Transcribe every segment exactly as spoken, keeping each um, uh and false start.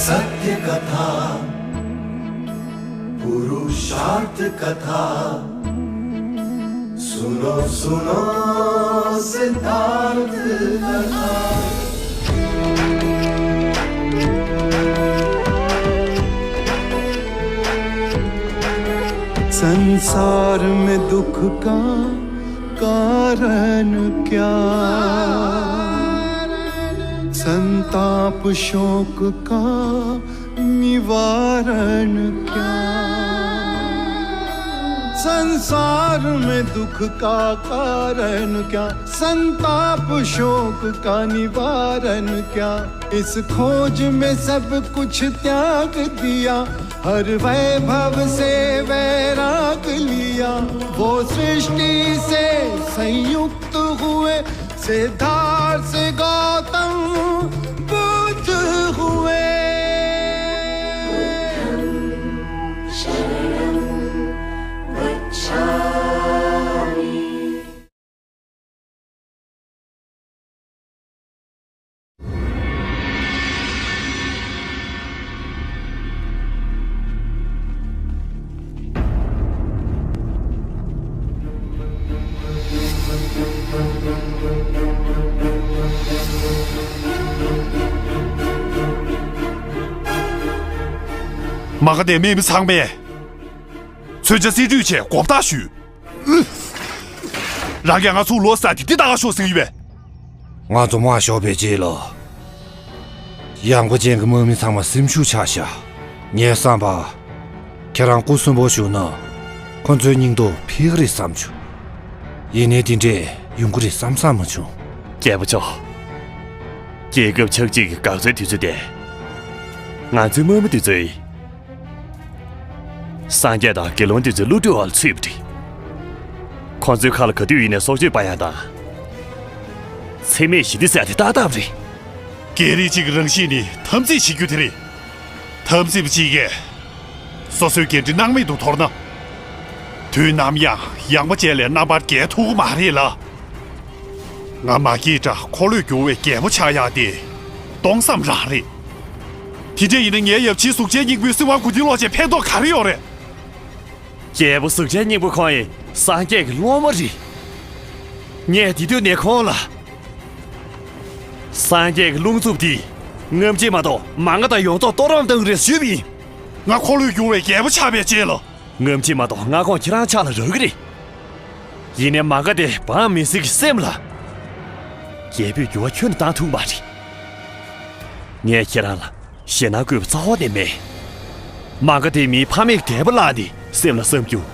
सत्य कथा, पुरुषार्थ कथा, सुनो सुनो सिद्धार्थ कथा। संसार में दुख का कारण क्या? संताप शोक का निवारण क्या? संसार में दुख का कारण क्या? संताप शोक का निवारण क्या? इस खोज में सब कुछ त्याग दिया, हर वैभव से वैराग लिया। वो सृष्टि से संयुक्त हुए, सिद्धार्थ से गौतम बुद्ध हुए। མ་ག་དེ་མེས་མི་ཚང་མས་མཚོན་ཆ་སེ་འདྲུད་བྱས་མགོ་བཏགས་ཞུས། རང་གིས་ང་ཚོ་ལོ་ས་དེ་འདི་ལྟ་ག་ཤོག་ཟེར་གྱི་ཡོད་པས། ང་ཚོ་མ་ཤོར་བའི་རྗེས་ལ། ཡངས་པ་ཅན་གྱི་དམག་མི་ཚང་མ་སེམས་ཤུགས་ཆག་ཤག་ངས་བསམ་པ། ཁྱེད་རང་སྐུ་གསོན་པོ་བཞུགས་ན། ཁོ་ཚོའི་སྙིང་སྟོབས་འཕེལ་གི་རེད་བསམ་བྱུང་། ཡིན་ནའི་འདི་འདྲས་ཡོང་གི་རེད་བསམ་བསམ་མ་བྱུང་། རྒྱལ་པོ་མཆོག་རྒྱལ་ཁབ་ཆགས་འཇིག་གི་འགག་རྩའི་དུས་ཚོད་དེ། ང་ཚོའི་དམག་མི་དེ་ཚོས། སངས་རྒྱས་དང་དགེ་སློང་དེ་ཚོའི་བསླུ་བྲིད་འོག་ལ་ཚུད་པ་རེད། ཁོང་ཚོའི་ཁ་ལ་ག་དུས་ཡིན་ནའི་སྲོག་གཅོད་པ་ཡང་དང་། འཚེ་མེད་ཞི་བདེ་ཟེར་དེ་ཏག་ཏག་རེད། སྐད་རིགས་གཅིག་གི་རང་བཞིན་ནི་དམ་ཚིག་བྱེད་རྒྱུ་དེ་རེད། དམ་ཚིག་པ་གཅིག་གིས་སོ་སོའི་འགན་འཁྲི་སྣང་མེད་དུ་དོར་ན། དུས་ནམ་ཡང་ཡངས་པ་ཅན་ལས་རྣམ་པར་རྒྱལ་ཐུབ་ཀྱི་མ་རེད་ལ། ང་མ་སྐྱེས་དགྲ་འཁོར་ལོས་སྒྱུར་བའི་རྒྱལ་པོ་ཆགས་ཡག་དེ་སྟོང་བསམ་རང་རེད། དེ་འདྲ་ཡིན་ན་ངའི་ཡབ་ཆེན་གཟུགས་ཅན་སྙིང་པོའི་སྲིད་དབང་མགོ་རྟིང་སློག་བྱས་ཕན་ཐོགས་ག་རེ་ཡོད་རེད། རྒྱལ་པོ་གཟུགས་ཅན་སྙིང་པོ་ཁོང་ཡིན་སངས་རྒྱས་ཀྱི་སློབ་མ་རེད། ངས་དེ་དུས་ནས་ཁོང་ལ། སངས་རྒྱས་ཀྱི་རླུང་འཚུབ་དེས་རྔམ་བརྗིད་མ་གཏོགས་མ་ང་དང་ཡོངས་རྫོགས་གཏོར་རོགས་གཏོང་གི་རེད་ཞུས་པ་ཡིན། ང་འཁོར་ལོས་སྒྱུར་བའི་རྒྱལ་པོ་ཆགས་པའི་རྗེས་ལ། རྔམ་བརྗིད་མ་གཏོགས་ང་ཁོང་ཁྱེད་རང་ཕྱག་ལ་རག་གི་རེད། ཡིན་ནའི་མ་ག་དེ་འབངས་མི་སེར་གྱི་སེམས་ལ། རྒྱལ་པོས་འགྱུར་བ་ཁྱོན་ནས་བཏང་ཐུབ་མ་རེད། ངས་ཁྱེད་རང་ལ་ཞེད་སྣང་བསྐུལ་བ་རྩ་བ་ནས་མེད། མ་ག་དེ་མིའི་ཕ་མེས་ཀྱི་དད་པ་བརླགས་ནས་སེམས་ལ་བསམ་རྒྱུ།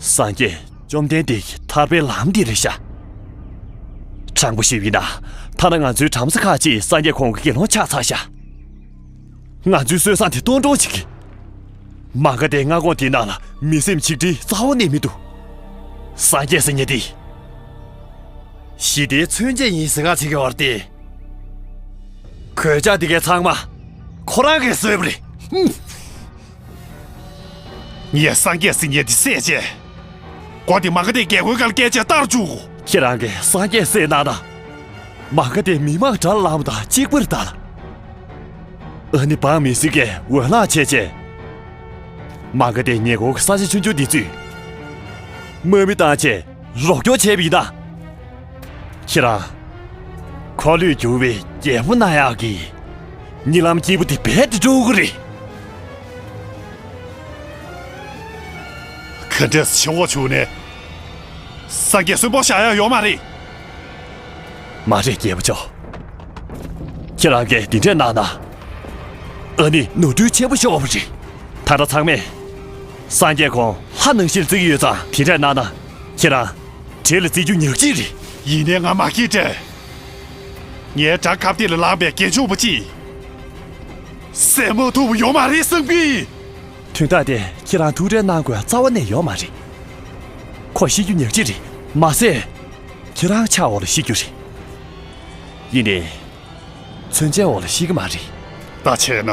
སངས་རྒྱས་བཅོམ་ལྡན་འདས་ཀྱི་ཐར་པའི་ལམ་འདི་རེད་ཤག་དྲང་པོ་ཞུས་པ་ཡིན་ན། ཐ་ན་ང་ཚོའི་བྲམ་ཟེ་ཁག་ཅིག་སངས་རྒྱས་ཁོང་གི་དགེ་སློང་ཆགས་ཚར་ཤག་ང་ཚོའི་སྲོལ་བཟང་དེ་གཏོར་འདྲོངས་བྱེད་ཀྱི། མ་ག་དེའི་མངའ་ཁོངས་དེའི་ནང་ལ་མི་སེམས་ཆིག་སྒྲིལ་རྩ་བ་ནས་མི་འདུག་སངས་རྒྱས་ཟེར་མཁན་དེ། ཞི་བདེའི་མཚོན་བྱེད་ཡིན་ཟེར་ཁ་བྱེད་ཀྱི་བར་དེ། གོད་ཆག་འདི་གའི་ཚང་མ་ཁོ་རང་གིས་བཟོས་པ་རེད། ངས་སངས་རྒྱས་ཟེར་མཁན་དེ་བསད་བྱས། མགོ་དེ་མ་ག་དེའི་རྒྱལ་སྒོའི་ཁར་བཀལ་བྱས་གཏར་བཅུག་གོ། ཁྱེད་རང་གིས་སངས་རྒྱས་བསད་གནང་དང་། མ་ག་དེའི་མི་མང་དགྲ་ལ་ལངས་པ་དང་གཅིག་པ་རེད་ད། ཨ་ནི་འབངས་མི་སེར་གྱིས་འོས་ལངས་བྱས་བྱས། མ་ག་དེའི་ཉེ་འཁོར་གྱི་ས་ཆ་ཆུང་ཆུང་འདི་ཚོས་དམག་མི་བཏང་བྱས་རོགས་སྐྱོར་བྱས་པ་ཡིན་ད། ཁྱེད་རང་། འཁོར་ལོས་སྒྱུར་བའི་རྒྱལ་པོ་གནང་ཡག་གི་གཉིད་ལམ་སྐྱིད་པོ་དེ་རྦད་དེ་འགྲོ་གི་རེད། ག་འདྲས་ཕྱི་འོག་བྱུང་ནས་སངས་རྒྱས་གསོན་པོ་བཞག་ཡག་ཡོད་མ་རེད། མ་རེད་རྒྱལ་པོ་མཆོག་ཁྱེད་རང་གིས་འདི་འདྲས་གནང་ན། ཨ་ནི་ནོར་འཁྲུལ་ཆེན་པོ་ཤོར་བ་རེད། ད་ལྟ་ཚང་མས་སངས་རྒྱས་ཁོང་ལྷ་ནང་བཞིན་བརྩི་གི་ཡོད་ཙང་དེ་འདྲས་གནང་ན། ཁྱེད་རང་བྲེལ་ལ་བརྩི་རྒྱུ་ཉག་གཅིག་རེད། ཡིན་ནའི་ང་མ་སྐྱེས་དགྲ། ངའི་དགྲ་ཁ་གཏད་ལ་ལངས་པའི་རྒྱལ་མཆོག་པ་ཅིག་བསད་མ་ཐུབ་པ་ཡོད་མ་རེད་བསམ་གི། དོན་དག་དེ་ཁྱེད་རང་ཐུགས་ཁྲལ་གནང་དགོས་རྩ་བ་ནས་ཡོད་མ་རེད། ཁོ་ཤི་རྒྱུ་ཉག་གཅིག་རེད་མ་ཟད། ཁྱེད་རང་ཆགས་འོག་ལ་ཤི་རྒྱུ་རེད། ཡིན་ནའི། མཚོན་ཆའི་འོག་ལ་ཤི་གི་མ་རེད། ད་བྱས་ན་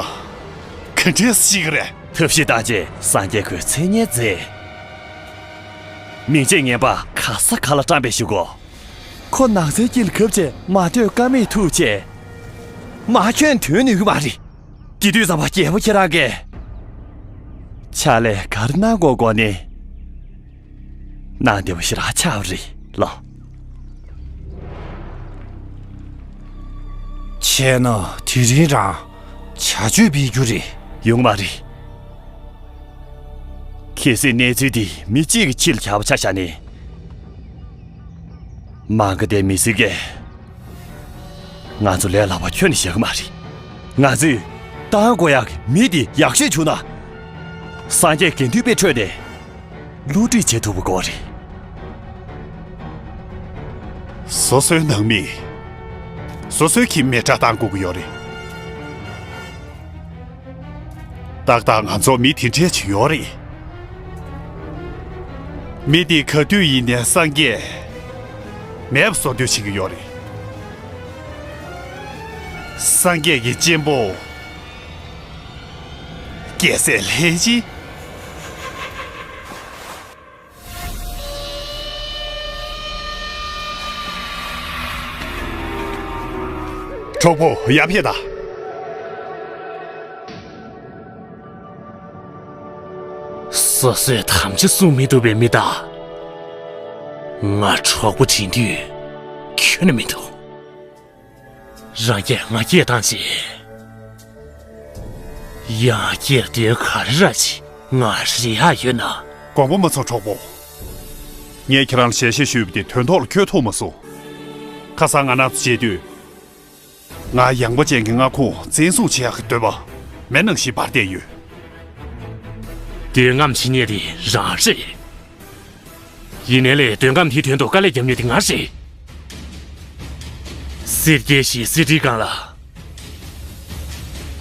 ག་འདྲས་ཤི་གི་རེད། ཐབས་ཤེས་བཏང་བྱས་སངས་རྒྱས་ཁོའི་མཚན་སྙན་མཛད། མིང་ཆད་ངན་པ་ག་ས་ག་ལ་བཀྲམ་པའི་ཞུ་གོ། ཁོ་ནགས་ཚལ་དཀྱིལ་ལ་གབ་བྱས་མ་ཐོན་ཀ་མེད་ཐུག་བྱས། མ་ཁྱོན་དོན་ནུས་གི་མ་རེད། དེ་དུས་ཙམ་པ་རྒྱལ་པོ་ཁྱེད་རང་གིས། ཕྱག་ལས་ག་རེ་གནང་དགོས་དགོས་ནི། གནང་བདེ་པོ་ཞེ་དྲག་ཆགས་པ་རེད་ལགས། བྱས་ན་དེ་རིང་རང་བྱ་སྤྱོད་སྤེལ་རྒྱུ་རེད། ཡོང་མ་རེད། གལ་སྲིད་གནས་ཚུལ་འདི་མི་གཅིག་གི་ཕྱི་ལ་གྱར་བ་ཆ་བཞག་ནས། མང་ག་དེ་མི་སྲིད་ཀས། ང་ཚོ་ལས་སླ་པོ་ཁྱོན་ནས་བཞག་གི་མ་རེད། ང་ཚོས་བཏང་དགོས་ཡག་གི་མི་འདི་ཡག་ཤོས་བྱུང་ན། སངས་རྒྱས་དགེ་འདུན་པའི་ཁྲོད་ནས་བསླུ་བྲིད་བྱེད་ཐུབ་པ་དགོས་རེད། སོ་སོའི་ནང་མི། སོ་སོའི་ཁྱིམ་མི་དགྲ་བཏང་དགོས་ཀྱི་ཡོད་རེད། ཏག་ཏག་ང་ཚོ་མི་དེ་འདྲས་ཅིག་ཡོད་རེད། མི་དེ་ག་དུས་ཡིན་ནའི་སངས་རྒྱས་མེད་པ་བཟོ་འདོད་བྱེད་ཀྱི་ཡོད་རེད། སངས་རྒྱས་ཀྱི་གཅེན་པོ་རྒྱལ་སྲས་ལྷས་བྱིན། གྲོགས་པོ་ཡར་ཕེབས་དང་། སོ་སོས་དམ་བཅའ་སྲུང་མི་ཐུབ་པའི་མི་དག་ང་གྲོགས་པོ་དྲན་དུས་ཁྱོན་ནས་མི་འདུག། རང་གིས་ང་སྐད་བཏང་བྱས། ཡང་སྐྱེལ་འདོད་ག་རེ་ར་ཅིག་ང་རེ་ཡག་ཡོད་ན། དགོངས་པ་མ་ཚོམས་གྲོགས་པོ། ངས་ཁྱེད་རང་ལ་ཞལ་བཞེས་ཞུས་པ་དེ་དོན་ཐོག་ལ་འཁྱོལ་ཐུབ་མ་སོང་། ཁ་སང་ང་རང་ཚོ་མཇལ་དུས། ང་ཡངས་པ་ཅན་གྱི་མངའ་ཁོངས་བཙན་བཟུང་བྱེད་ཡག་གི་འདོད་པ་མེད་ནང་བཞིན་འབར་བསྡད་ཡོད། འདོད་རྔམ་བྱེད་མཁན་དེ་རང་རེད། ཡིན་ནའི་ལས་འདོད་རྔམ་དེའི་དོན་དུ་དཀའ་ལས་རྒྱབ་མཁན་དེ་ང་རེད། སེར་སྐྱའི་གཞིས་གསེར་ཁྲིའི་སྒང་ལ།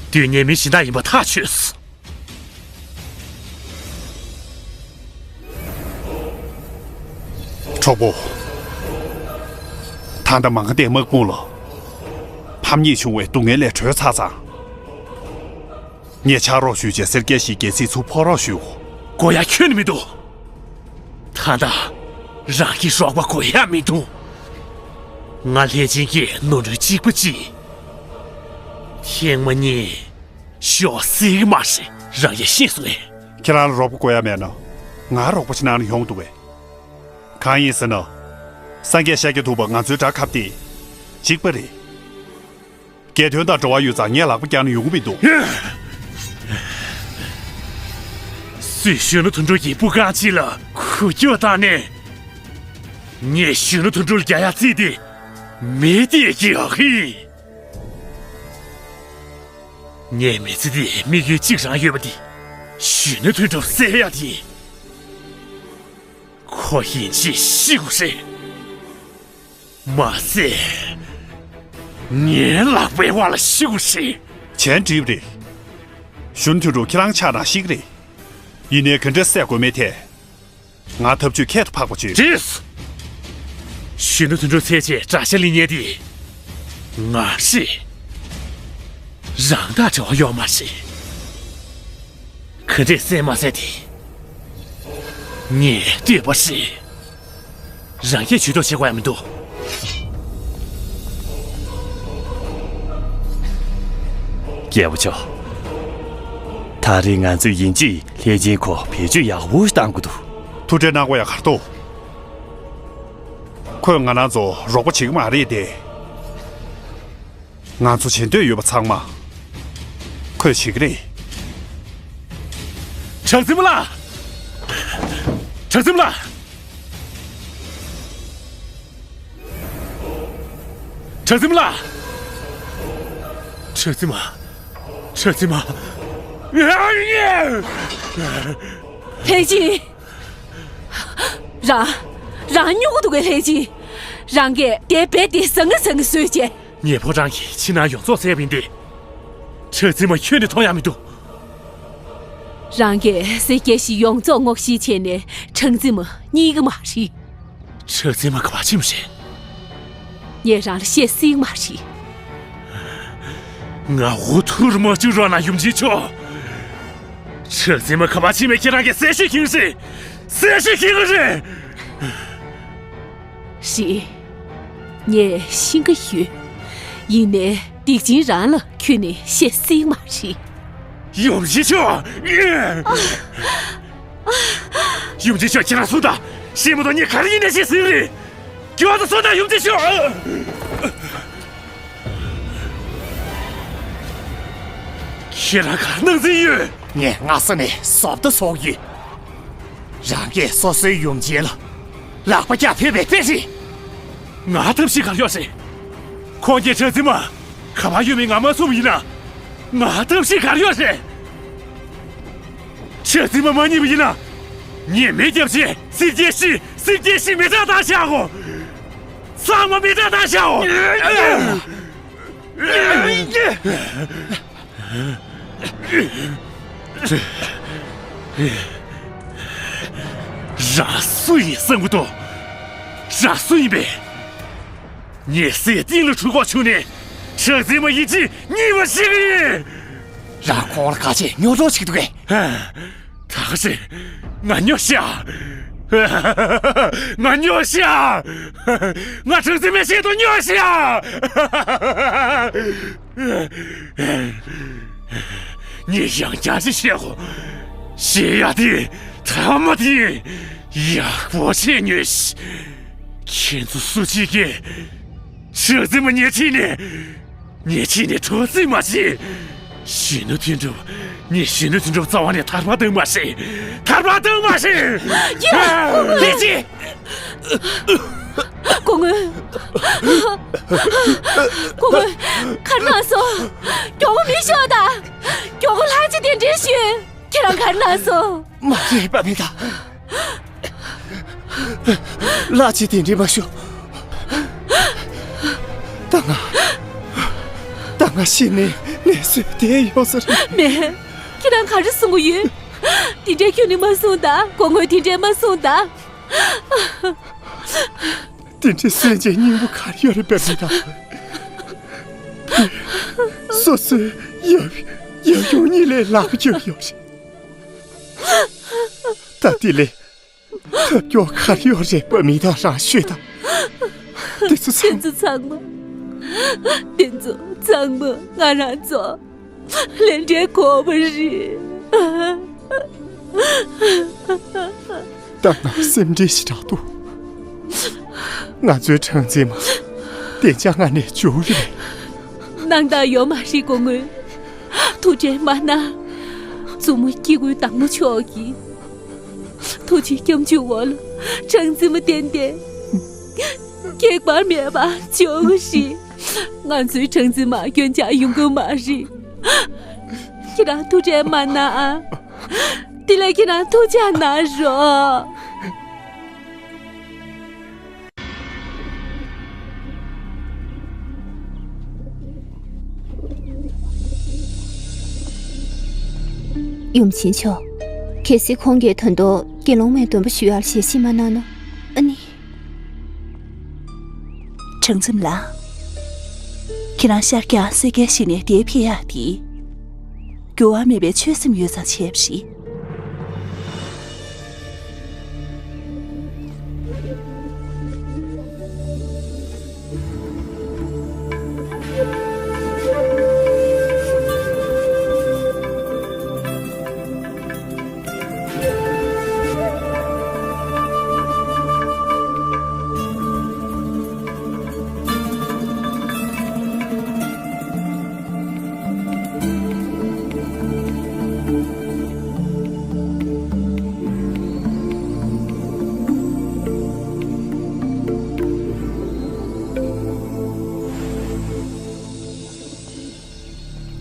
སྡོད་མཁན་མི་གཞན་དག་ཡིན་པ་ཐག་ཆོད་སོང་། གྲོགས་པོ། ད་ལྟ་མང་ག་དེ་དམག་དཔུང་ལ་ཕམ་ཉེས་བྱུང་བའི་སྡུག་བསྔལ་ལས་གྲོལ་ཚར་ཙང་། ངས་ཕྱག་རོགས་ཞུས་བྱས་སེར་སྐྱའི་གཞིས་རྒྱལ་སྲིད་ཚུར་ཕོག་རོགས་ཞུ། དགོས་ཡ་ཁྱོན་ནས་མི་འདུག། ད་ལྟ་རང་གི་རོགས་པ་དགོས་ཡ་མི་འདུག། ང་ལྷས་བྱིན་གྱིས་ནོར་འཁྲུལ་གཅིག་པ་གཅིག་ཐེངས་མ་གཉིས་ཤོག་སྲིད་གི་མ་རེད། རང་ཡ་ཤེས་སོང་ངས། ཁྱེད་རང་ལ་རོགས་པ་དགོས་ཡ་མེད་ན། ང་རོགས་པ་ཅིག་གནང་ན་ཡོང་འདུག་གས། གང་ཡིན་ཟེར་ན། སངས་རྒྱས་ཤཱཀྱ་ཐུབ་པ་ང་ཚོའི་དགྲ་ཁ་གཏད་གཅིག་པ་རེད། རྒྱལ་དོན་དང་འབྲེལ་བ་ཡོད་ཙང་ངས་ལག་པ་བརྐྱངས་ན་ཡོང་གི་མི་འདུག། སུས་གཞོན་ནུ་དོན་གྲུབ་ཀྱི་སྤུ་རྐང་གཅིག་ལ་འགུལ་སྐྱོད་བཏང་ནས། ངས་གཞོན་ནུ་དོན་གྲུབ་ལ་རྒྱག་ཡ་རྩིས་ཏེ་མི་དེ་རྒྱག་གི་ཡིན། ངའི་མི་ཚེ་འདི་དམིགས་ཡུལ་གཅིག་རང་ཡོད་པ་འདི་གཞོན་ནུ་དོན་གྲུབ་བསད་ཡ་དེ་ཡིན། ཁོ་ཡིན་ཕྱིན་ཤི་དགོས་རེད། མ་ཟད། ངའི་ལག་པའི་བར་ལ་ཤི་དགོས་རེད། གཞན་འགྲིག་རེད། གཞོན་ནུ་དོན་གྲུབ་ཁྱེད་རང་ཆགས་ན་ཤི་གི་རེད། ཡིན་ནའི་ག་འདྲ་བསད་དགོས་མེད་ཐད། ང་ཐབས་ཇུས་ཁྱད་དུ་འཕགས་པ་བྱོས། ཅིས། གཞོན་ནུ་དོན་གྲུབ་བསད་རྗེས་དགྲ་ཤ་ལེན་མཁན་དེ་ང་རེད། རང་དང་འབྲེལ་བ་ཡོད་མ་རེད། ག་འདྲས་བསད་མ་བསད་དེ་ངས་ལྟོས་པ་རེད། རང་གིས་ཇུས་གཏོགས་བྱེད་དགོས་ཡ་མི་འདུག། རྒྱལ་པོ་མཆོག། ད་རེས་ང་ཚོས་ཡིན་གཅིག་ལྷས་བྱིན་ཁོ་བེད་སྤྱོད་ཡག་པོ་ཞིག་བཏང་དགོས་འདུག། ཐུགས་ཁྲལ་གནང་དགོས་ཡ་ག་རེ་འདུག། ཁོས་ང་རང་ཚོ་རོགས་པ་བྱེད་ཀྱི་མ་རེད་དེ། ང་ཚོ་བྱེད་འདོད་ཡོད་པ་ཚང་མ་ཁོས་བྱེད་ཀྱི་རེད། གྲགས་འཛིན་མ་ལགས། གྲགས་འཛིན་མ་ལགས། གྲགས་འཛིན་མ་ལགས། གྲགས་འཛིན་མ། གྲགས་འཛིན་མ། ལྷས་བྱིན། རང་། རང་སྨྱོ་གི་འདུག་གས་ལྷས་བྱིན། རང་གིས་དེ་རྦད་དེ་བཟང་ངན་བཟང་ངན་བཟོས་བྱས། ངས་ཕོ་བྲང་གི་ཕྱི་ནང་ཡོངས་རྫོགས་བཙལ་བ་ཡིན་ཏེ། གྲགས་འཛིན་མ་ཁྱོན་ནས་མཐོང་ཡ་མི་འདུག། རང་གིས་སེར་སྐྱའི་གཞིས་ཡོངས་རྫོགས་སྔོག་བཤེར་བྱས་ནའི་གྲགས་འཛིན་མ་རྙེད་ཀྱི་མ་རེད། གྲགས་འཛིན་མ་ག་པར་ཕྱིན་པ་རེད། ངས་རང་ལ་བཤད་སྲིད་ཀྱི་མ་རེད། ང་འུ་ཐུག་མ་བཅུག་རོགས་གནང་ཡུམ་ཆེན་མཆོག། ཁྲག་འཛིན་མ་ག་པར་ཕྱིན་མེད་ཁྱེད་རང་གིས་གསལ་ཤོས་ཤིག་རེད། གསལ་ཤོས་ཤིག་རེད། རེད། ངས་ཤེས་ཀྱི་ཡོད། ཡིན་ནའི་སྡིག་ཅན་རང་ལ་ཁྱོན་ནས་བཤད་སྲིད་མ་རེད། ཡུམ་ཆེན་མཆོག། ཡུམ་ཆེན་མཆོག་ཁྱེད་རང་གསུངས་དང་། ཤེས་མ་གཏོགས་ངས་ག་རེ་ཡིན་ནའི་བཤད་སྲིད་རེད། མགྱོགས་དུ་སོང་དང་ཡུམ་ཆེན་མཆོག། ཁྱེད་རང་ག་རེ་གནང་རྩིས་ཡོད། ངས་སྔ་ས་ནས་བཟོ་ལྟ་བཟོ་གི་ཡོད། རང་གིས་སོ་སོའི་ཡུམ་ཆེན་ལ་ལག་པ་བཀྱག་ཕེབས་པའི་དཔེ་རེད། ང་ཐབས་ཤེས་ག་རེ་ཡོད་རེད། ཁོང་གིས་ཁྲག་འཛིན་མ་ག་པར་ཡོད་མེད་ང་མ་གསུངས་པ་ཡིན་ན། ང་ཐབས་ཤེས་ག་རེ་ཡོད་རེད། ཁྲག་འཛིན་མ་མ་རྙེད་པ་ཡིན་ན། ངས་མེ་བརྒྱབ་བྱས་སྲིབ་ཀྱི་ཤི་སྲིབ་ཀྱི་ཤི་མེ་སྲེག་བཏང་བཞག་གོ། ཚང་མ་མེ་སྲེག་བཏང་བཞག་གོ། རང་སུ་ཡིན་བསམ་གི་འདུག། རང་སུ་ཡིན་པས། ངས་སའི་གཏིང་ལ་འཁྲུལ་འཁོར་བྱུང་ནས་ཁྲག་འཛིན་མ་ཡིན་གཅིག་རྙེད་པ་ཞིག་ཡིན། རང་ཁོང་ལ་ག་བྱས་རྙོག་དྲ་བྱེད་ཀྱི་འདུག་གས། ད་ག་ཟེ། ང་སྨྱོ་ཤག། ང་སྨྱོ་ཤག། ང་ཁྲག་འཛིན་མའི་ཆེད་དུ་སྨྱོ་ཤག། ངས་ཡང་བསྐྱར་ཅིག་བཤད་གོ། བཤད་ཡག་དེ་ཐ་མ་དེ་ཡག་པོ་བྱས་ཉོན་ཤིག། ཁྱེད་ཚོ་སུ་གཅིག་གིས་ཁྲག་འཛིན་མ་ཉེས་ཁྲིད་ནས། ཉེས་ཁྲིད་ནས་འཕྲོག་རྩིས་མ་བྱེད། གཞོན་ནུ་དོན་གྲུབ། ངས་གཞོན་ནུ་དོན་གྲུབ་རྩ་བ་ནས་ཐར་པ་གཏོང་མ་ཤེས། ཐར་པ་གཏོང་མ་ཤེས། ཡ། ལྷས་སྦྱིན། སྐུ་ངོ། སྐུ་ངོ། ག་རེ་གནང་སོང་། མགྱོགས་པོ་མེ་ཤོག་དང་། མགྱོགས་པོ་ལྷ་རྗེ་གདན་འདྲེན་ཞུས། ཁྱེད་རང་ག་རེ་གནང་སོང་། མ་རེད་པ་མི་ད། ལྷ་རྗེ་གདན་འདྲེན་མ་ཞུ། ད་ང་། ད་ང་ཤི་ནས་ནས་སུས་བསྡད་ཡོད་ས་རེད། མེད། ཁྱེད་རང་ག་རེ་གསུང་གི་ཡོད། དེ་འདྲའི་ཁྱོན་ནས་མ་གསུང་ད། སྐུ་ངོ་དེ་འདྲའི་མ་གསུང་ད། དེ་འདྲའི་སེམས་ཅན་སྙིང་པོ་ག་རེ་ཡོད་རེད་པས་མི་ད། སོ་སོའི་ཡབ་ཡབ་ཡུམ་གཉིས་ལས་ལག་པ་བཅོལ་ཡོད་རེད། ད་དེ་ལས་ཐབས་སྐྱོ་ག་རེ་ཡོད་རེད་པ་མི་ད་རང་ཤོད་ད། དེ་ཚོ་ཚང་དེ་ཚོ་ཚང་མ། དེ་ཚོ་ཚང་མ་ང་རང་ཚོ་ལས་འབྲས་གོ་བ་རེད། ད་ང་སེམས་ཁྲལ་ཞེ་དྲག་འདུག། ང་ཚོའི་སྲང་བཙན་མ་བདེ་འཇགས་ངང་ནས་འབྱོར་གྱི་རེད། སྣང་དག་ཡོད་མ་རེད་སྐུ་ངོ། ཐུགས་ཁྲལ་མ་གནང་། བཙུན་མོ་སྐྱེ་དགུའི་བདག་མོ་མཆོག་གིས་ཐུགས་རྗེ་སྐྱབས་འཇུག་འོག་ལ་སྲང་བཙན་མ་བསྟེན་ཏེ། ཁྱད་པར་མེད་པ་འབྱོར་གྱི་རེད། ང་ཚོའི་སྲང་བཙན་མ་སྐྱོན་ཆག་ཡོང་གི་མ་རེད། ཁྱེད་རང་ཐུགས་ཁྲལ་མ་གནང་ཨ། དེ་ལས་ཁྱེད་རང་ཐུགས་ཆགས་གནང་རོགས། ཡུམ་ཆེན་མཆོག། གལ་སྲིད་ཁོང་གིས་ད་དུང་དགེ་སློང་མའི་སྡོམ་པ་ཞུ་ཡག་ཞལ་བཞེས་མ་གནང་ན། ཨ་ནི། སྲང་བཙན་ལགས། ཁྱེད་རང་ཤར་རྒྱག་སེར་སྐྱའི་གཞི་ནས་འདིར་ཕེབས་ཡག་དེ། འགྱུར་བ་མེད་པའི་ཆོད་སེམས་ཡོད་ཙང་བྱས་པ་རེད།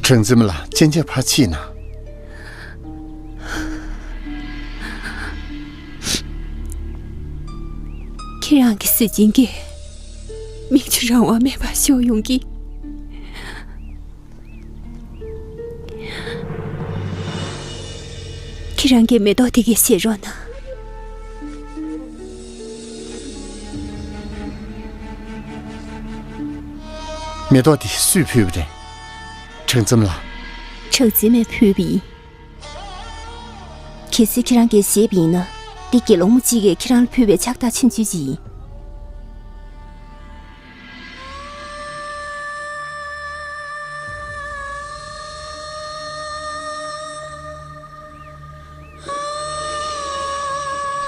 སྲང་བཙན་མ་ལགས་སྤྱན་ཆབ་ཕར་ཕྱིས་ན། ཁྱེད་རང་གི་གཟི་བྱིན་གྱིས་མིག་ཆུ་རང་དབང་མེད་པར་ཤོར་ཡོང་གི། ཁྱེད་རང་གིས་མེ་ཏོག་དེ་གས་བཞེས་རོགས་གནང་། མེ་ཏོག་དེ་སུས་ཕུལ་བ་རེད། གྲངས་འཛོམས་ལགས། གྲངས་འཛོམས་མས་ཕུལ་བ་ཡིན། གལ་སྲིད་ཁྱེད་རང་གིས་བཞེས་པ་ཡིན་ན། འདི་དགེ་སློང་མོ་གཅིག་གིས་ཁྱེད་རང་ལ་ཕུལ་བའི་ཕྱག་རྟགས་ཆེན་པོ་ཅིག་ཡིན།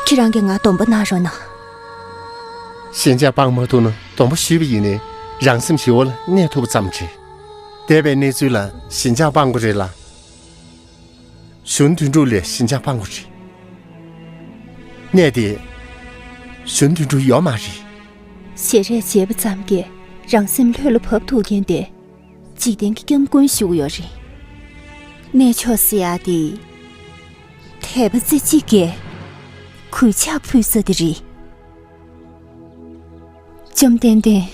ཁྱེད་རང་གིས་ང་སྡོམ་པ་གནང་རོགས་གནང་། ཞེན་ཆགས་སྤང་མ་ཐུབ་ན་སྡོམ་པ་ཞུས་པ་ཡིན་ནའི་རང་སེམས་ཞི་བ་ལ་གནས་ཐུབ་པ་ཙམ་རེད། འདས་པའི་གནས་ཚུལ་ལ་ཞེན་ཆགས་སྤང་དགོས་རེད་ལ། གཞོན་དོན་གྲུབ་ལ་ཞེན་ཆགས་སྤང་དགོས་རེད། གནས་དེ་གཞོན་དོན་གྲུབ་ཡོད་མ་རེད། ཞལ་རས་མཇལ་བ་ཙམ་གྱིས་རང་སེམས་ལྷོད་ལ་བབས་ཐུབ་མཁན་དེ། འཇིག་རྟེན་གྱི་སྐྱབས་མགོན་ཞུ་གི་ཡོད་རེད། གནས་མཆོག་ཟེར་ཡག་དེ་དད་པ་རྩེ་གཅིག་གིས་གུས་ཕྱག་ཕུལ་ས་དེ་རེད། བཅོམ་ལྡན་འདས།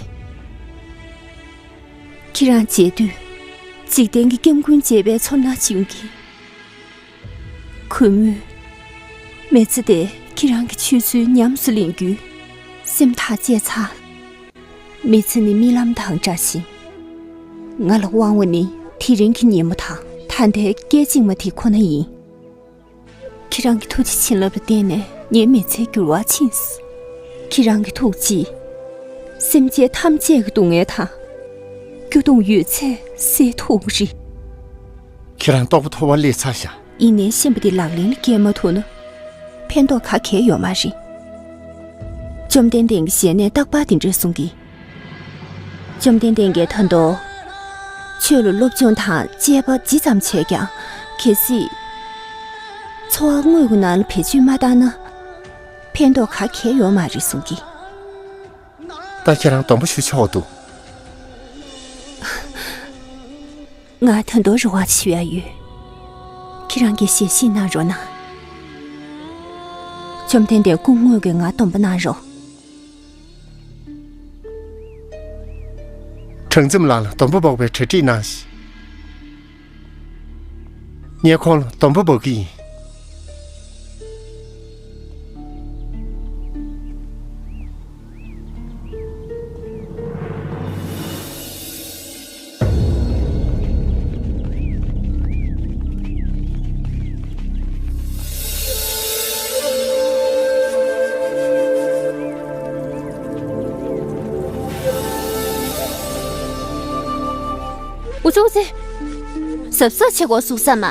ཁྱེད་རང་མཇལ་དུས་འཇིག་རྟེན་གྱི་སྐྱབས་མགོན་མཇལ་བའི་ཚོར་སྣང་བྱུང་གི། གུས་མོས། མི་ཚེ་འདིར་ཁྱེད་རང་གི་ཆོས་ཚུལ་ཉམས་སུ་ལེན་རྒྱུའི་སེམས་ཐག་བཅད་ཚར། མི་ཚེ་ནི་རྨི་ལམ་དང་འདྲ་ཞིང་། ང་ལ་དབང་བ་ནི་དེ་རིང་གི་ཉིན་མོ་དང་ད་ལྟའི་སྐད་ཅིག་མ་དེ་ཁོ་ན་ཡིན། ཁྱེད་རང་གི་ཐུགས་རྗེ་བྱིན་རླབས་ལ་བརྟེན་ནས་ངའི་མི་ཚེའི་འགྱུར་བ་ཕྱིན། ཁྱེད་རང་གི་ཐུགས་རྗེས་སེམས་ཅན་ཐམས་ཅད་ཀྱི་སྡུག་བསྔལ་དང་སྐྱོ་གདུང་ཡོད་ཚད་སེལ་ཐུབ་ཀྱི་རེད། ཁྱེད་རང་རྟོགས་པ་མཐོ་བ་སླེབས་ཚར་ཤག་ཡིན་ནའི་ཤེས་པ་འདི་ལག་ལེན་ལ་བཀལ་མ་ཐུབ་ན་ཕན་ཐོགས་ག་གེ་ཡོད་མ་རེད། བཅོམ་ལྡན་འདས་ཀྱི་ཞལ་ནས་རྟག་པར་འདི་འདྲ་གསུང་གི། བཅོམ་ལྡན་འདས་ཀྱིས་ད་དུང་ཆོས་ལ་སློབ་སྦྱོང་དང་དཔྱད་པ་ཇི་ཙམ་བྱས་ཀྱང་གལ་སྲིད་འཚོ་བ་དངོས་ཀྱི་ནང་ལ་བེད་སྤྱོད་མ་བཏང་ན་ཕན་ཐོགས་ག་གེ་ཡོད་མ་རེད་གསུང་གི། ད་ཁྱེད་རང་སྡོམ་པ་ཞུ་ཆོག་འདུག་ང་ད་དུང་རེ་བ་ཞུ་ཡ་ཡོད། ཁྱེད་རང་གིས་ཞལ་བཞེས་གནང་རོགས་གནང་། བཅོམ་ལྡན་འདས་སྐུ་དངོས་ཀྱིས་ང་སྡོམ་པ་གནང་རོགས། གྲངས་འཛོམས་ལགས་ལ་སྡོམ་པ་འབོག་པའི་གྲ་སྒྲིག་གནང་ཞིག་ངས་ཁོང་ལ་སྡོམ་པ་འབོག་གི་ཡིན། འུ་ཚོ་ཚེ། གཟབ་གཟབ་བྱེད་དགོས་གསུངས་ས་མ།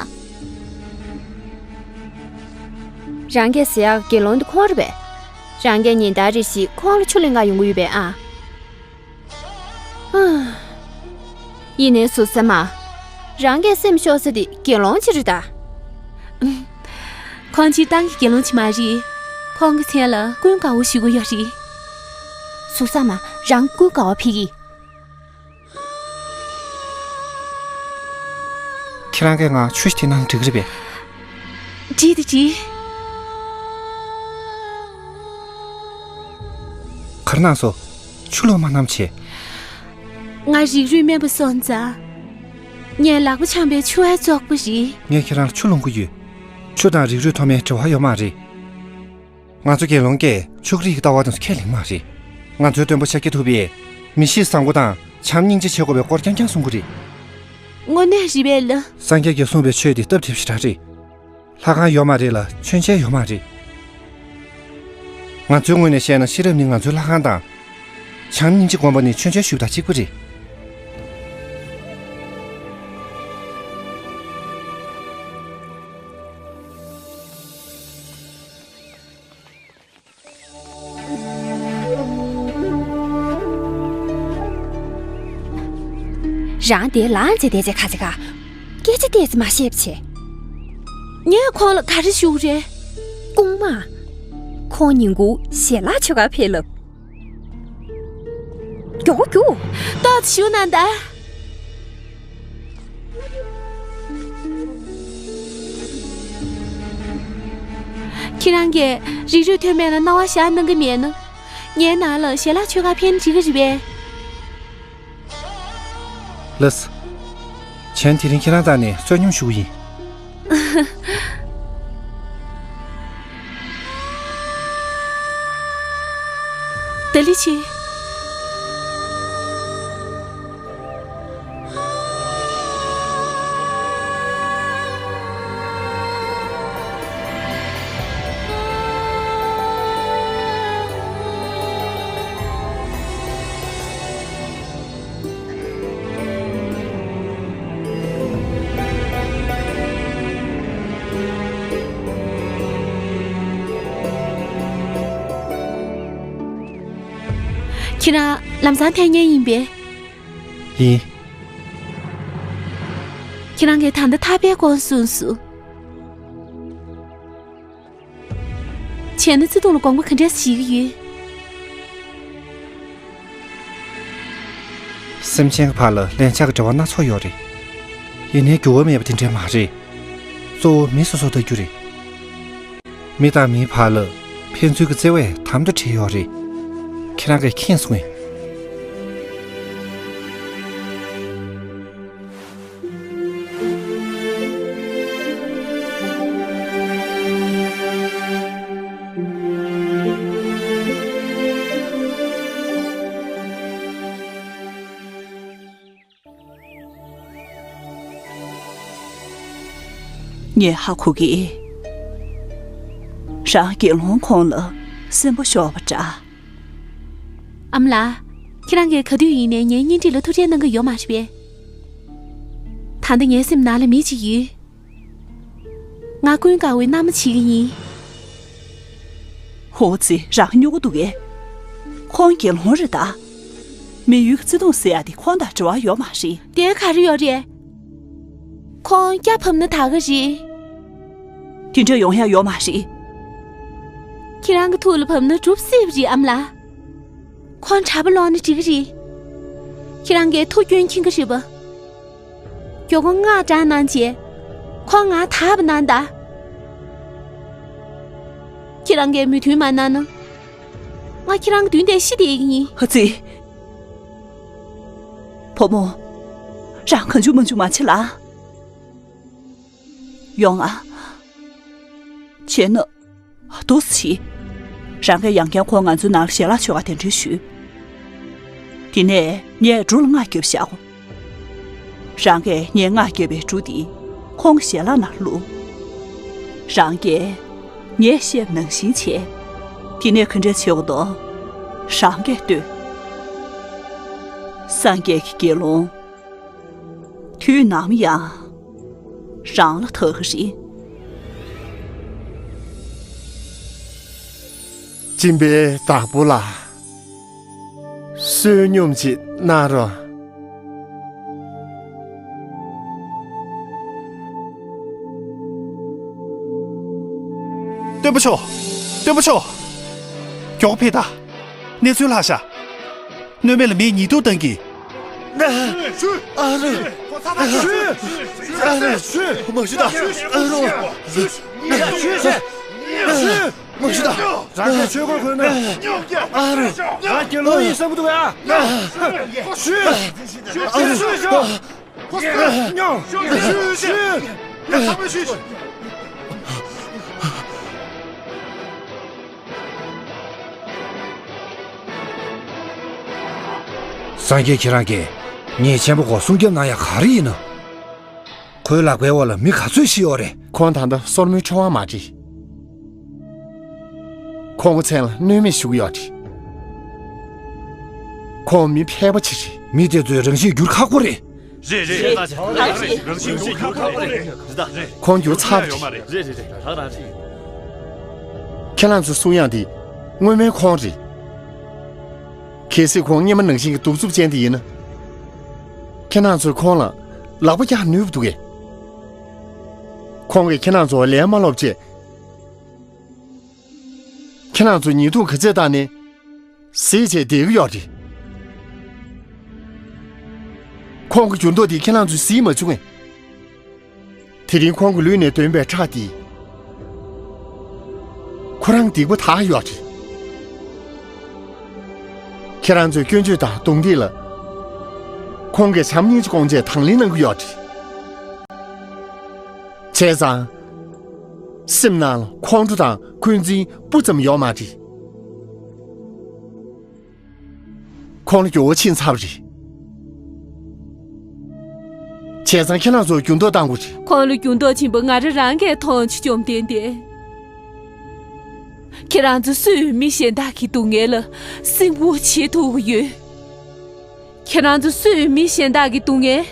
རང་གིས་ཟེར་ཡག་དགེ་སློང་འདི་ཁོང་རེད་པས། རང་གིས་ཉིན་ལྟར་རེ་ཞིག་ཁོང་ལ་ཆུ་ལེན་ག་ཡོང་གི་ཡོད་པས་ཨ། ཡིན་ནའི་ཟུར་ཟ་མ། རང་གི་སེམས་ཤོར་ས་དེ་དགེ་སློང་ཅིག་རེད་ད། ཁོང་སྤྱིར་བཏང་གི་དགེ་སློང་ཅིག་མ་རེད། ཁོང་གི་མཚན་ལ་ཀུན་དགའ་བོ་ཞུ་གི་ཡོད་རེད། ཟུར་ཟ་མ། རང་ཀུན་དགའ་བོ་ཕེབས་ཀྱི། ཁྱེད་རང་གིས་ང་ཆུ་ཞིག་སྟེར་ན་འགྲིག་གི་རེད་པས། འགྲིག་དང་འགྲིག་ག་རེ་གནང་སོང་། ཆུ་ལོང་མ་གནང་བྱས། ང་རིགས་རུས་དམན་པ་སོང་ཙང་། ངས་ལག་པ་འཆང་པའི་ཆུ་བས་བཙོག་པ་རེད། ངས་ཁྱེད་རང་ལ་ཆུ་ལོང་གི་ཡོད། ཆུ་དང་རིགས་རུས་མཐོ་དམན་འབྲེལ་བ་ཡོད་མ་རེད། ང་ཚོ་དགེ་སློང་གིས་ཕྱུགས་རིགས་ཀྱི་ལྟ་བ་དང་ཁས་ལེན་མ་རེད། ང་ཚོའི་སྟོན་པ་ཤཱཀྱ་ཐུབ་པས་མི་གཤིས་བཟང་པོ་དང་བྱམས་སྙིང་རྗེ་བྱེད་དགོས་པའི་སྐོར་རྐྱང་རྐྱང་གསུང་གི་རེད། དངོས་གནས་རེད་པས་ལགས། སངས་རྒྱས་ཀྱིས་གསུངས་པའི་ཆོས་དེ་སྟབས་བདེ་པོ་ཞེ་དྲག་རེད། ལྷ་ཁང་ཡོད་མ་རེད་ལ་མཆོད་མཇལ་ཡོད་མ་རེད། ང་ཚོའི་ངོས་ནས་བཤད་ན་ཤེས་རབ་ནི་ང་ཚོའི་ལྷ་ཁང་དང་། བྱམས་སྙིང་རྗེ་སྒོམ་པ་ནི་མཆོད་མཇལ་ཞུ་བ་དང་གཅིག་པ་རེད། རང་དེ་ལངས་བྱས་བསྡད་བྱས་ཁ་ཚ་ཁ། སྐད་ཆ་ཏོག་ཙམ་མ་བཤད་པ་བྱས། ངས་ཁོང་ལ་ག་རེ་ཞུ་གི་རེད། རྐུན་མ། ཁོང་ཉིན་གུང་ཞལ་ལག་མཆོད་གར་ཕེབས་ལབ། མགྱོགས་པོ་རྒྱུགས། ཏོག་ཙམ་བཞུགས་གནང་དང་། ཁྱེད་རང་གིས་རིགས་རུས་མཐོ་དམན་ལ་སྣང་བ་བཞག་གནང་གི་མེད་ན། ངའི་ནང་ལ་ཞལ་ལག་མཆོད་གར་ཕེབས་ན་འགྲིག་གི་རེད་པས། ལགས་སོ། གཞན་དེ་རིང་ཁྱེད་རང་བདག་ནས་བསོད་སྙོམས་ཞུ་གི་ཡིན། ཏ་ལི་ཆི། ཁྱེད་རང་ལམ་སང་ཐད་མཁན་ཡིན་པས། ཡིན། ཁྱེད་རང་གིས་ད་ལྟ་ཐར་པའི་སྐོར་གསུངས་སོང་། བྱས་ན་བརྩེ་དུང་ལ་དགོངས་པ་ག་འདྲས་བཞེས་ཀྱི་ཡོད། སེམས་ཅན་གྱི་བར་ལ་ལན་ཆགས་ཀྱི་འབྲེལ་བ་སྣ་ཚོགས་ཡོད་རེད། ཡིན་ནའི་འགྱུར་བ་མེད་པ་དེ་འདྲས་མ་རེད། གཙོ་བོ་མི་སོ་སོ་ལྟ་རྒྱུ་རེད། མི་དང་མིའི་བར་ལ་ཕན་ཚུན་གྱི་བརྩེ་བས་དམ་དུ་བསྒྲིལ་ཡོད་རེད། ཁྱེད་རང་གིས་མཁྱེན་སོང་ངས། ངས་ཧ་གོ་གི། རང་དགེ་སློང་ཁོང་ལ་སེམས་པ་ཤོར་བ་འདྲ། ཨ་མ་ལགས། ཁྱེད་རང་གིས་ག་དུས་ཡིན་ནའི་ངའི་གཉེན་སྒྲིག་ལ་ཐུགས་ཁྲལ་གནང་གི་ཡོད་མ་རེད་པས། ད་ལྟ་ངའི་སེམས་ནང་ལ་མི་གཅིག་ཡོད། ང་ཀུན་དགའ་བོའི་མནའ་མ་བྱེད་ཀྱི་ཡིན། ཧོ་ཙི། རང་སྨྱོ་གི་འདུག་གས། ཁོང་དགེ་སློང་རེད་ད། མི་ཡུལ་གྱི་བརྩེ་དུང་ཟེར་ཡ་དེ་ཁོང་དང་འབྲེལ་བ་ཡོད་མ་རེད། དེ་ག་རེ་ཡོད་རེད། ཁོང་སྐྱ་བབས་ན་ད་ག་རེད། དེ་འདྲ་ཡོང་ཡ་ཡོད་མ་རེད། ཁྱེད་རང་གི་ཐུགས་ལ་བབས་ན་འགྲུབ་སྲིད་པ་རེད་ཨ་མ་ལགས། ཁོང་གྲྭ་པ་ལོག་ན་འགྲིག་གི་རེད། ཁྱེད་རང་གིས་ཐུགས་སྐྱོན་མཁྱེན་གི་རེད་པ། མགྱོགས་པོ་སྔགས་བགྲང་གནང་བྱས། ཁོང་ང་ཐར་པ་གནང་དང་། ཁྱེད་རང་གིས་མོས་མཐུན་མ་གནང་ན། ང་ཁྱེད་རང་གི་མདུན་དེར་ཤི་བསྡད་ཀྱི་ཡིན། ཧ་ཙི། བུ་མོ། རང་གང་བྱུང་མང་བྱུང་མ་བྱེད་ལ། ཡོང་ང་། བྱས་ན། འདུག་སེ་བྱེད། རང་གིས་ཡང་བསྐྱར་ཁོང་ང་ཚོའི་ནང་ལ་ཞལ་ལག་མཆོད་ག་གདན་འདྲེན་ཞུས། དེ་ནས་ངས་གྲུ་ལ་སྔགས་བརྒྱབ་བཞག་གོ། རང་གིས་ངས་སྔགས་བརྒྱབ་པའི་གྲུ་དེ་ཁོང་གི་ཞལ་ལག་ནང་བླུགས། རང་གིས་ངས་བཤད་པ་ནང་བཞིན་བྱས། དེ་ནས་ག་འདྲ་བྱེད་དགོས་འདུག་རང་གིས་ལྟོས། སངས་རྒྱས་ཀྱི་དགེ་སློང་། དུས་ནམ་ཡང་རང་ལ་ཐུག་གི་རེད། སྦྱིན་པའི་བདག་པོ་ལ་བསོད་སྙོམས་ཅིག་གནང་རོགས། སྟོན་པ་མཆོག་སྟོན་པ་མཆོག་མགྱོགས་ཕེབས་དང་། གནས་ཚུལ་ལྷག་ཤག་སྣོད་སྨད་ལ་མིས་ཉེས་རྡུང་བཏང་གི། ཨ་རོ། ཨ་རོ། ཨ་རོ། མ་ཞུ་ད། ཨ་རོ། མ་ཞུ་ད། རང་གིས་ཆོས་གོས་གོན་ན། ཨ་རོ། ང་དགེ་སློང་ཡིན་བསམ་གི་འདུག་གས། ཨ་རོ། སངས་རྒྱས་ཁྱེད་རང་གིས་ཉེས་ཅན་པ་སྐོར་སྲུང་སྐྱོབ་གནང་ཡ་ག་རེ་ཡིན་ནམ། ཁོའི་ལག་པའི་འོག་ལ་མི་ག་ཚོད་ཤི་ཡོད་རེད། ཁོང་ད་ལྟ་སོར་མོའི་ཕྲེང་བ་མ་བྲིས། ཁོང་གི་མཚན་ལ་གནོད་མེད་ཞུ་གི་ཡོད་རེད། ཁོང་མི་ཕལ་པ་ཅིག་རེད། མི་དེ་ཚོའི་རང་གཤིས་བསྒྱུར་ཁག་པོ་རེད། རེད་རེད། རང་གཤིས་བསྒྱུར་ཁག་པོ་རེད། ཁོང་བསྒྱུར་ཚར་བ་རེད། རེད་རེད་རེད། ད་རང་རེད། ཁྱེད་རང་ཚོའི་གསུང་ཡག་འདི་སྔོན་མའི་ཁོང་རེད། གལ་སྲིད་ཁོང་སྔོན་མ་ནང་བཞིན་གྱི་གདུག་རྩུབ་ཅན་དེ་ཡིན་ན། ཁྱེད་རང་ཚོས་ཁོང་ལ་ལག་པ་བཀྱག་ནུས་པ་འདུག་གས། ཁོང་གིས་ཁྱེད་རང་ཚོ་ལན་མ་སློག་བྱས། ཁྱེད་རང་ཚོ་ཉེས་རྡུང་ག་ཚད་བཏང་ནས་ཟས་བྱས་བསྡད་ཀྱི་ཡོད་རེད། ཁོང་གི་འགྱུར་ལྡོག་དེ་ཁྱེད་རང་ཚོས་གཟིགས་མ་བྱུང་ངས། དེ་རིང་ཁོང་གི་ལུས་ནས་ཐོན་པའི་ཁྲག་དེ། ཁོ་རང་སྡིག་པ་དག་ཡོད་རེད། ཁྱེད་རང་ཚོས་སྐྱོན་བརྗོད་དང་རྡུང་རྡེག་ལ། ཁོང་གིས་བྱམས་སྙིང་རྗེ་སྐོང་ཆེད་དང་ལེན་གནང་གི་ཡོད་རེད། བྱས་ཙང་། སེམས་ནང་ལ་ཁོང་ཁྲོ་དང་འཁོན་འཛིན་སྤུ་ཙམ་ཡོད་མ་རེད། ཁོང་ལ་འགྱུར་བ་ཕྱིན་ཚར་བ་རེད། བྱས་ཙང་ཁྱེད་རང་ཚོ་འགྱུར་ལྡོག་གཏང་དགོས་རེད། ཁོང་ལ་འགྱུར་ལྡོག་ཕྱིན་པ་ང་རང་རང་གིས་མཐོང་བྱུང་། བཅོམ་ལྡན་འདས། ཁྱེད་རང་ཚོ་སུས་མི་གཞན་དག་གི་སྡུག་བསྔལ་ལ་སེམས་ཁུར་བྱེད་ཐུབ་ཀྱི་ཡོད། ཁྱེད་རང་ཚོ་སུས་མི་གཞན་དག་གི་སྡུག་བསྔལ་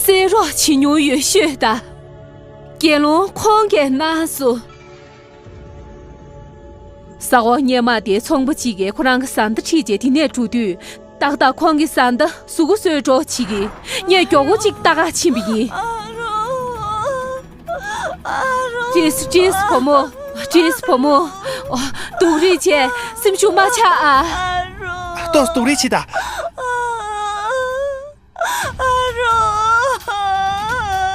སེལ་རོགས་བྱེད་མྱོང་ཡོད་ཤོད་དང་། དགེ་སློང་ཁོང་གིས་གནང་སོང་། ས་འོག་སྔོན་མ་དེ་ཚོང་པ་གཅིག་གིས་ཁོ་རང་གི་བཟའ་ཟླ་ཁྲིད་བྱས་དེ་ནས་འགྲོ་དུས། ཏག་ཏག་ཁོང་གི་བཟའ་ཟླ་གཟུགས་པོ་གསོས་འགྲོ་བྱེད་ཀྱི། ངས་མགྱོགས་པོ་གཅིག་ལྟ་ག་ཕྱིན་པ་ཡིན། ཀྲིས། ཀྲིས་བུ་མོ། ཀྲིས་བུ་མོ། ཨོ། སྡུག་རུས་བྱས། སེམས་ཤུགས་མ་ཆག་ཨ། ཏོག་སྡུག་རུས་བྱེད་དང་།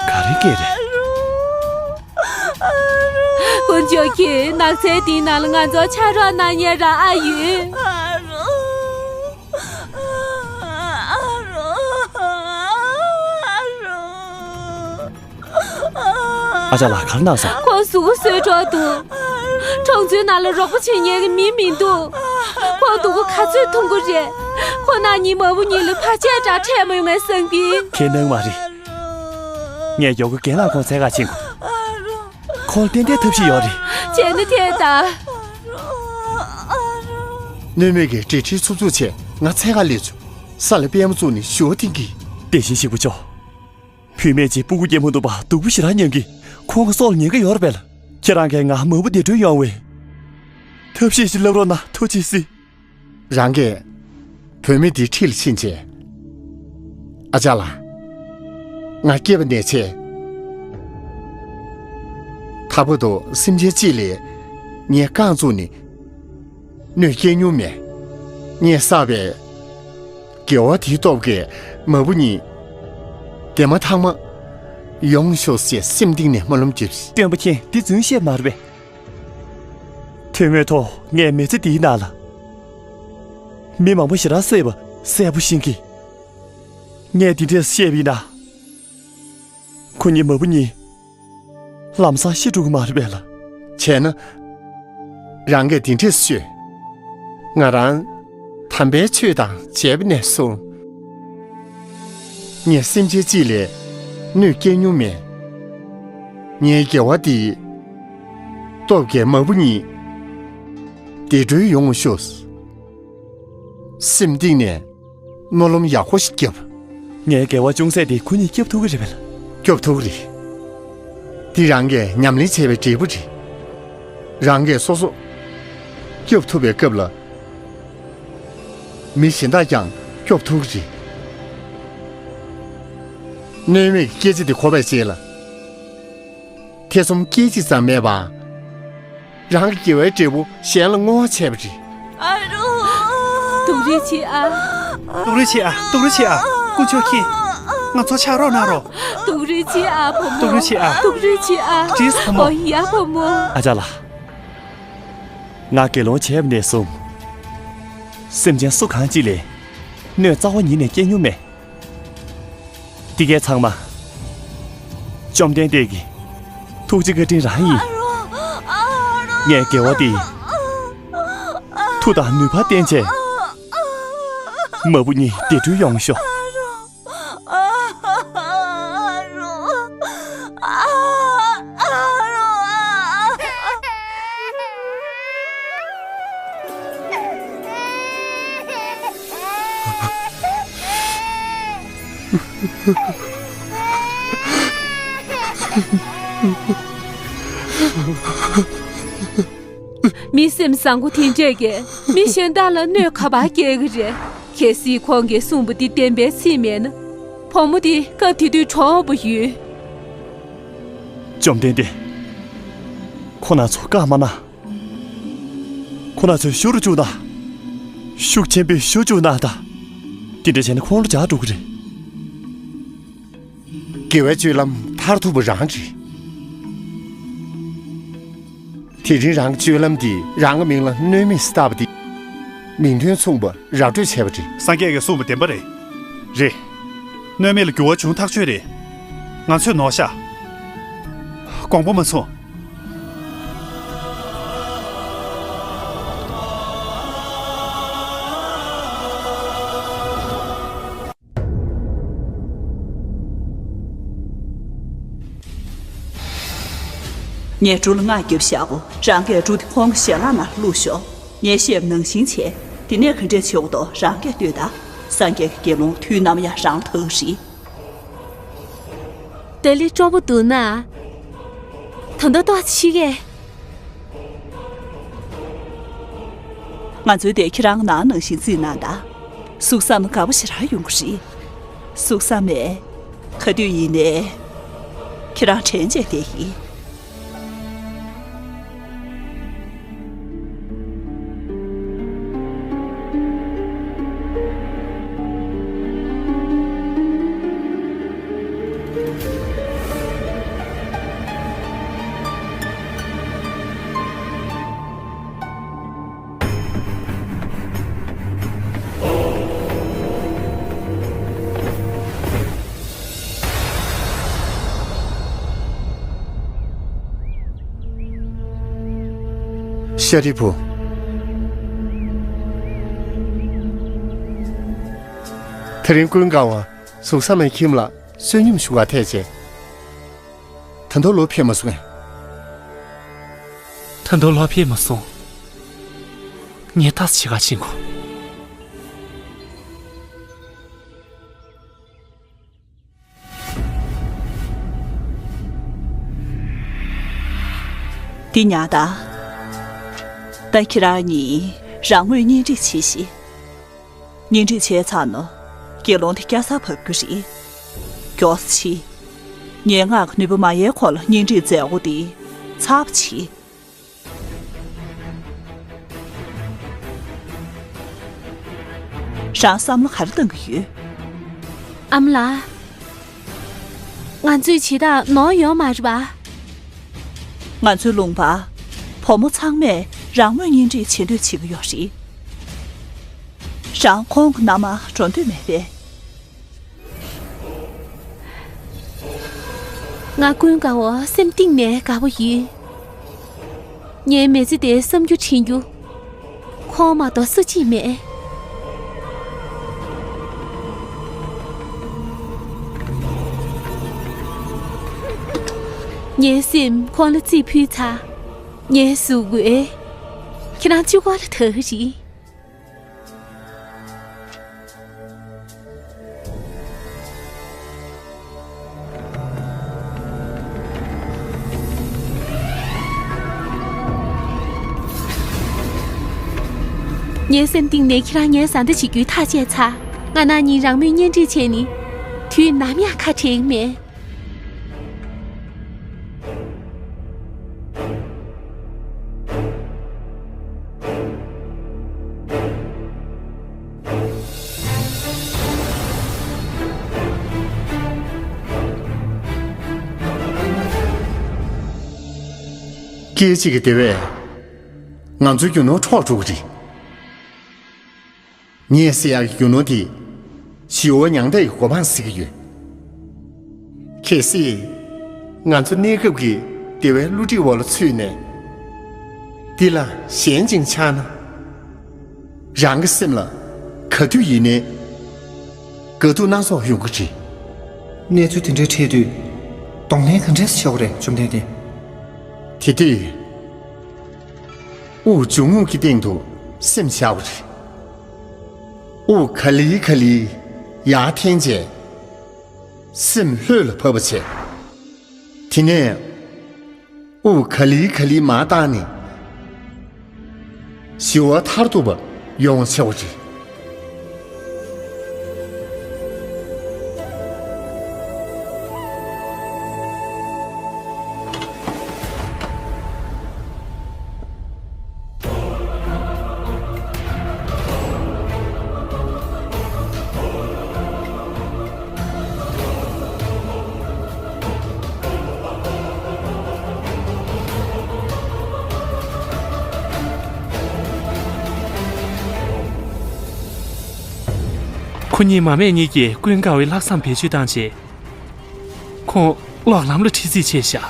ག་རེ་སྐད་རེད། དཀོན་མཆོག་གིས་ནགས་ཚལ་འདིའི་ནང་ལ་ང་ཚོར་ཕྱག་རོགས་གནང་མཁན་རང་ཨ་ཡོད། ཨ་ཅག་ལགས་ག་རེ་གནང་སོང་། ཁོང་གཟུགས་པོ་གསོས་འགྲོ་འདུག་གྲོང་ཚོའི་ནང་ལ་རོགས་པ་བྱེད་མཁན་གྱི་མི་མི་འདུག་ཁོང་སྡུག་པོ་ག་ཚོད་ཐུག་གི་རེད། ཁོང་རྣམ་གཉིས་མ་བུ་གཉིས་ལ་བར་ཆད་འདྲ་འཕྲད་མ་ཡོང་ངས་བསམ་གི། ཁྱེད་སྣང་མ་རེད། ངས་མགྱོགས་པོ་རྒན་ལགས་ཁོང་འཚོལ་ག་ཕྱིན་གོ། ཁོང་ཏན་ཏན་ཐབས་ཤེས་ཡོད་རེད། བྱས་ན་དེ་ལྟ། གནོད་མེད་ཀྱིས་འབྲེལ་འདྲིས་ཚུགས་ཚུགས་བྱས་ང་འཚོལ་ག་སླེབས་བྱུང་། ས་ལ་པད་མ་བཙུགས་ནས་ཞུ་བ་འཐེན་གི། དེ་བཞིན་གཤེགས་པ་མཆོག་བུད་མེད་ཅིག་སྤུ་གུ་སྐྱེ་མ་ཐུབ་པ་སྡུག་པོ་ཞེ་དྲག་མྱོང་གི། ཁོང་གི་སྲོག་ལ་ཉེན་ཁ་ཡོད་རེད་པས་ལགས། ཁྱེད་རང་གིས་ང་མ་བུ་བདེ་འགྲོ་ཡོང་བའི་ཐབས་ཤེས་ཤིག་ལབ་རོགས་གནང་། ཐུགས་རྗེ་གཟིགས། རང་གིས་བུད་མེད་དེའི་འཁྲིས་ལ་ཕྱིན་བྱས། ཨ་ཅག་ལགས། ང་སྐྱེས་པ་ནས་བྱས། ད་བར་དུ་སེམས་ཅན་གཅིག་ལ་ངས་རྐང་བཙུགས་ནས་གནོད་སྐྱེལ་མྱོང་མེད། ངས་བསགས་པའི་དགེ་བ་དེའི་སྟོབས་ཀྱིས་མ་བུ་གཉིས་བདེ་མ་ཐང་མ་ཡོང་ཤོག་ཅེས་སེམས་གཏིང་ནས་སྨོན་ལམ་བརྒྱབ། སྟོན་པ་མཁྱེན། འདི་རྫུན་བཤད་མ་རེད་པས། དོན་དངོས་ཐོག་ངས་མི་ཚེ་འདིའི་ནང་ལ་མི་མང་པོ་ཞེ་དྲག་བསད་པ་གསལ་པོ་ཤེས་ཀྱི། ངས་འདི་འདྲས་བཤད་པ་ཡིན་ན། ཁོ་གཉིས་མ་བུ་གཉིས་ལམ་སང་ཤི་འགྲོ་གི་མ་རེད་པས་ལགས། བྱས་ན། རང་གིས་འདི་འདྲས་ཤོད། ང་རང་དམ་པའི་ཆོས་དང་མཇལ་བ་ནས་བཟུང་། ངས་སེམས་ཅན་གཅིག་ལ་གནོད་སྐྱེལ་མྱོང་མེད། ངའི་དགེ་བ་འདིའི་སྟོབས་ཀྱིས་མ་བུ་གཉིས་བདེ་འགྲོའི་ཡོང་བ་ཤོག། སེམས་གཏིང་ནས་སྨོན་ལམ་ཡག་པོ་ཞིག་བརྒྱབ། ངའི་དགེ་བ་ཅུང་ཟད་དེ་ཁོ་གཉིས་སྐྱོབ་ཐུབ་ཀྱི་རེད་པས་ལགས། སྐྱོབ་ཐུབ་ཀྱི་རེད། འདི་རང་གིས་ཉམས་ལེན་བྱས་པའི་འབྲས་བུ་རེད། རང་གིས་སོ་སོ་སྐྱོབ་ཐུབ་པའི་སྐབས་ལ། མི་གཞན་དག་ཀྱང་སྐྱོབ་ཐུབ་ཀྱི་རེད། གནོད་མེད་ཀྱི་སྐད་ཆ་འདི་གོ་བའི་རྗེས་ལ། ཐེ་ཚོམ་སྐད་ཅིག་ཙམ་མེད་པར། རང་གི་དགེ་བའི་འབྲས་བུ་གཞན་ལ་བསྔོ་བ་བྱས་པ་རེད། སྡུག་རུས་བྱེད་ཨ། སྡུག་རུས་བྱེད་ཨ། སྡུག་རུས་བྱེད་ཨ། དཀོན་མཆོག་མཁྱེན། ང་ཚོར་ཕྱག་རོགས་གནང་རོགས། སྡུག་རུས་བྱེད་ཨ་བུ་མོ། སྡུག་རུས་བྱེད་ཨ། སྡུག་རུས་བྱེད་ཨ། ཀྲིས་བུ་མོ། ཨོ་ཡ་བུ་མོ། ཨ་ཅག་ལགས། ང་དགེ་སློང་བྱས་པ་ནས་བཟུང་། སེམས་ཅན་སུ་གང་ཅིག་ལ་གནོད་རྩ་བ་ཉིད་ནས་སྐྱེལ་མྱོང་མེད། འདི་གའི་ཚང་མ་བཅོམ་ལྡན་འདས་ཀྱི་ཐུགས་རྗེ་བཀའ་དྲིན་རང་ཡིན། ངས་དགེ་བ་འདི་མཐུ་དང་ནུས་པ་བསྟན་བྱས། མ་བུ་གཉིས་བདེ་འགྲོ་ཡོང་ཤོག། མི་སེམས་བཟང་པོ་དེ་འདྲས་ཀྱིས་མི་གཞན་དག་ལ་གནོད་ག་པར་སྐྱེལ་གི་རེད། གལ་སྲིད་ཁོང་གིས་གསུངས་པ་འདི་བདེན་པའི་ཚིག་མེད་ན། བུ་མོ་དེ་སྐབས་དེ་དུས་གྲོངས་པ་ཡོད། བཅོམ་ལྡན་འདས། ཁོང་རྣམ་ཚོ་བཀའ་མ་གནང་། ཁོང་རྣམ་ཚོས་ཞུ་རུ་བཅུག་ན། ཤུགས་ཆེན་པོས་ཞུ་བཅུག་གནང་དང་། དེ་འདྲ་བྱས་ན་ཁོང་ལ་འཇགས་འགྲོ་གི་རེད། དགེ་བའི་སྤྱོད་ལམ་མཐར་ཐུག་པ་རང་རེད། དེ་རིང་རང་གི་སྤྱོད་ལམ་འདིས་རང་གི་མིང་ལ་གནོད་མེད་ཟེར་བཏགས་པ་འདི། མིང་དོན་མཚུངས་པ་ར་སྤྲོད་བྱས་པ་རེད། སངས་རྒྱས་ཀྱིས་གསུངས་པ་བདེན་པ་རེད། རེད། གནོད་མེད་ལ་འགྱུར་བ་བྱུང་ཐག་ཆོད་རེད། ང་ཚོས་ནོར་ཤག། དགོངས་པ་མ་ཚོམས། ངས་གྲུ་ལ་རྔ་བརྒྱབ་བཞག་གོ། རང་གིས་གྲུ་དེ་ཁོང་གི་ཞལ་ལག་ནང་བླུགས་ཤོག། ངས་བཤད་པ་ནང་བཞིན་བྱས། དེ་ནས་ག་འདྲས་བྱེད་དགོས་འདུག་རང་གིས་ལྟོས་དང་། སངས་རྒྱས་ཀྱི་དགེ་སློང་དུས་ནམ་ཡང་རང་ལ་ཐུག་གི་རེད། ད་ལི་སྤྲོ་པོ་འདུག་ན། ད་ལྟ་ཏོག་ཙམ་ཤི་གས། ང་ཚོའི་སྡེ་ཁྱེད་རང་ནང་ནང་བཞིན་བརྩིས་གནང་དང་། གཟུགས་བསམ་དགའ་པོ་ཞེ་དྲག་ཡོང་གི་རེད། གཟུགས་བསམ་མེད། ག་དུས་ཡིན་ནའི། ཁྱེད་རང་དྲན་བྱས་བསྡད་ཡིན། ཤཱ་རིའི་བུ། དེ་རིང་ཀུན་དགའ་བ་གཟུགས་བཟང་མའི་ཁྱིམ་ལ་བསོད་སྙོམས་ཞུ་བར་ཐད་བྱས། ད་དུང་ལོག་ཕེབས་མ་སོང་ངས། ད་དུང་ལོག་ཕེབས་མ་སོང་། ངས་ལྟ་ས་ཕྱེད་ཀ་ཕྱིན་གོ། འདི་ཉར་དང་། ད་ཁྱེད་རང་གཉིས་རང་མོས་གཉེན་སྒྲིག་བྱེད་ཤིག། གཉེན་སྒྲིག་བྱས་ཚར་ན། དགེ་སློང་དེ་སྐྱ་སར་བབས་རྒྱུ་རེད། མགྱོགས་སེ་བྱེད། ངའི་སྔགས་ཀྱི་ནུས་པ་མ་ཡལ་གོང་ལ་གཉེན་སྒྲིག་མཛད་སྒོ་དེ་ཚར་བ་བྱེད། རང་བསམ་བློ་ག་རེ་གཏང་གི་ཡོད། ཨ་མ་ལགས། ང་ཚོས་བྱེད་སྟངས་ནོར་ཡོད་མ་རེད་པ། ང་ཚོའི་ལུང་པ། བུ་མོ་ཚང་མས་རང་མོས་གཉེན་སྒྲིག་བྱེད་འདོད་བྱེད་ཀྱི་ཡོད་རེད། རང་ཁོང་གི་མནའ་མར་འགྲོ་འདོད་མེད་པས། ང་ཀུན་དགའ་བོ་སེམས་གཏིང་ནས་དགའ་པོ་ཡིན། ངའི་མི་ཚེ་འདིའི་བསམ་རྒྱུ་དྲན་རྒྱུ། ཁོང་མ་གཏོགས་སུ་གཅིག་མེད། ངའི་སེམས་ཁོང་ལ་རྩིས་ཕུལ་ཚར། ངའི་གཟུགས་པོས་ཁྱེད་རང་གཅིག་པོ་ལ་དགའ་གི་རེད། ངའི་སེམས་གཏིང་ནས་ཁྱེད་རང་ངའི་བཟའ་ཟླ་བྱེད་རྒྱུའི་ཐག་བཅད་ཚར། ང་རང་གཉིས་རང་མོས་གཉེན་སྒྲིག་བྱས་ནས། དུས་ནམ་ཡང་ཁ་བྲལ་གྱི་མེད། སྐད་ཅིག་གི་དེ་བས། ང་ཚོའི་རྒྱུ་ནོར་འཕྲོག་འགྲོ་གི་རེད། ངས་ཟེར་ཡག་གི་རྒྱུ་ནོར་དེ། ཞི་བ་མྱང་འདས་ཀྱི་གོ་འཕང་ཟེར་གྱི་ཡོད། གལ་སྲིད། ང་ཚོ་གནས་སྐབས་ཀྱི་བདེ་བའི་བསླུ་བྲིད་འོག་ལ་ཚུད་ནས། འདི་ལ་ཞེན་ཅིང་ཆགས་ན། རང་གི་སེམས་ལ་ག་དུས་ཡིན་ནའི། དགའ་སྡུག་སྣ་ཚོགས་ཡོང་གི་རེད། གནས་ཚུལ་དེ་འདྲའི་འཕྲད་དུས། གདོང་ལེན་ག་འདྲས་བྱེད་དགོས་རེད། བཅོམ་ལྡན་འདས། དེ་དུས། དབུགས་འབྱུང་རྔུབ་ཀྱི་སྟེང་དུ་སེམས་བཞག་པ་རེད། དབུགས་ག་ལེ་ག་ལེ་ཡར་འཐེན་རྗེས། སེམས་ལྷོད་ལ་བབས་པ་བྱས། དེ་ནས་དབུགས་ག་ལེ་ག་ལེ་མར་བཏང་ནས། ཞི་བ་མཐར་ཐུག་པ་ཡོང་བ་བྱེད་པ་རེད། ཁོ་གཉིས་མ་སྨད་གཉིས་ཀྱིས་ཀུན་དགའ་བའི་ལྷག་བསམ་བེད་སྤྱོད་བཏང་རྗེས། ཁོང་གློག་ལམ་ལ་ཁྲིད་རྩིས་བྱས་བཞག།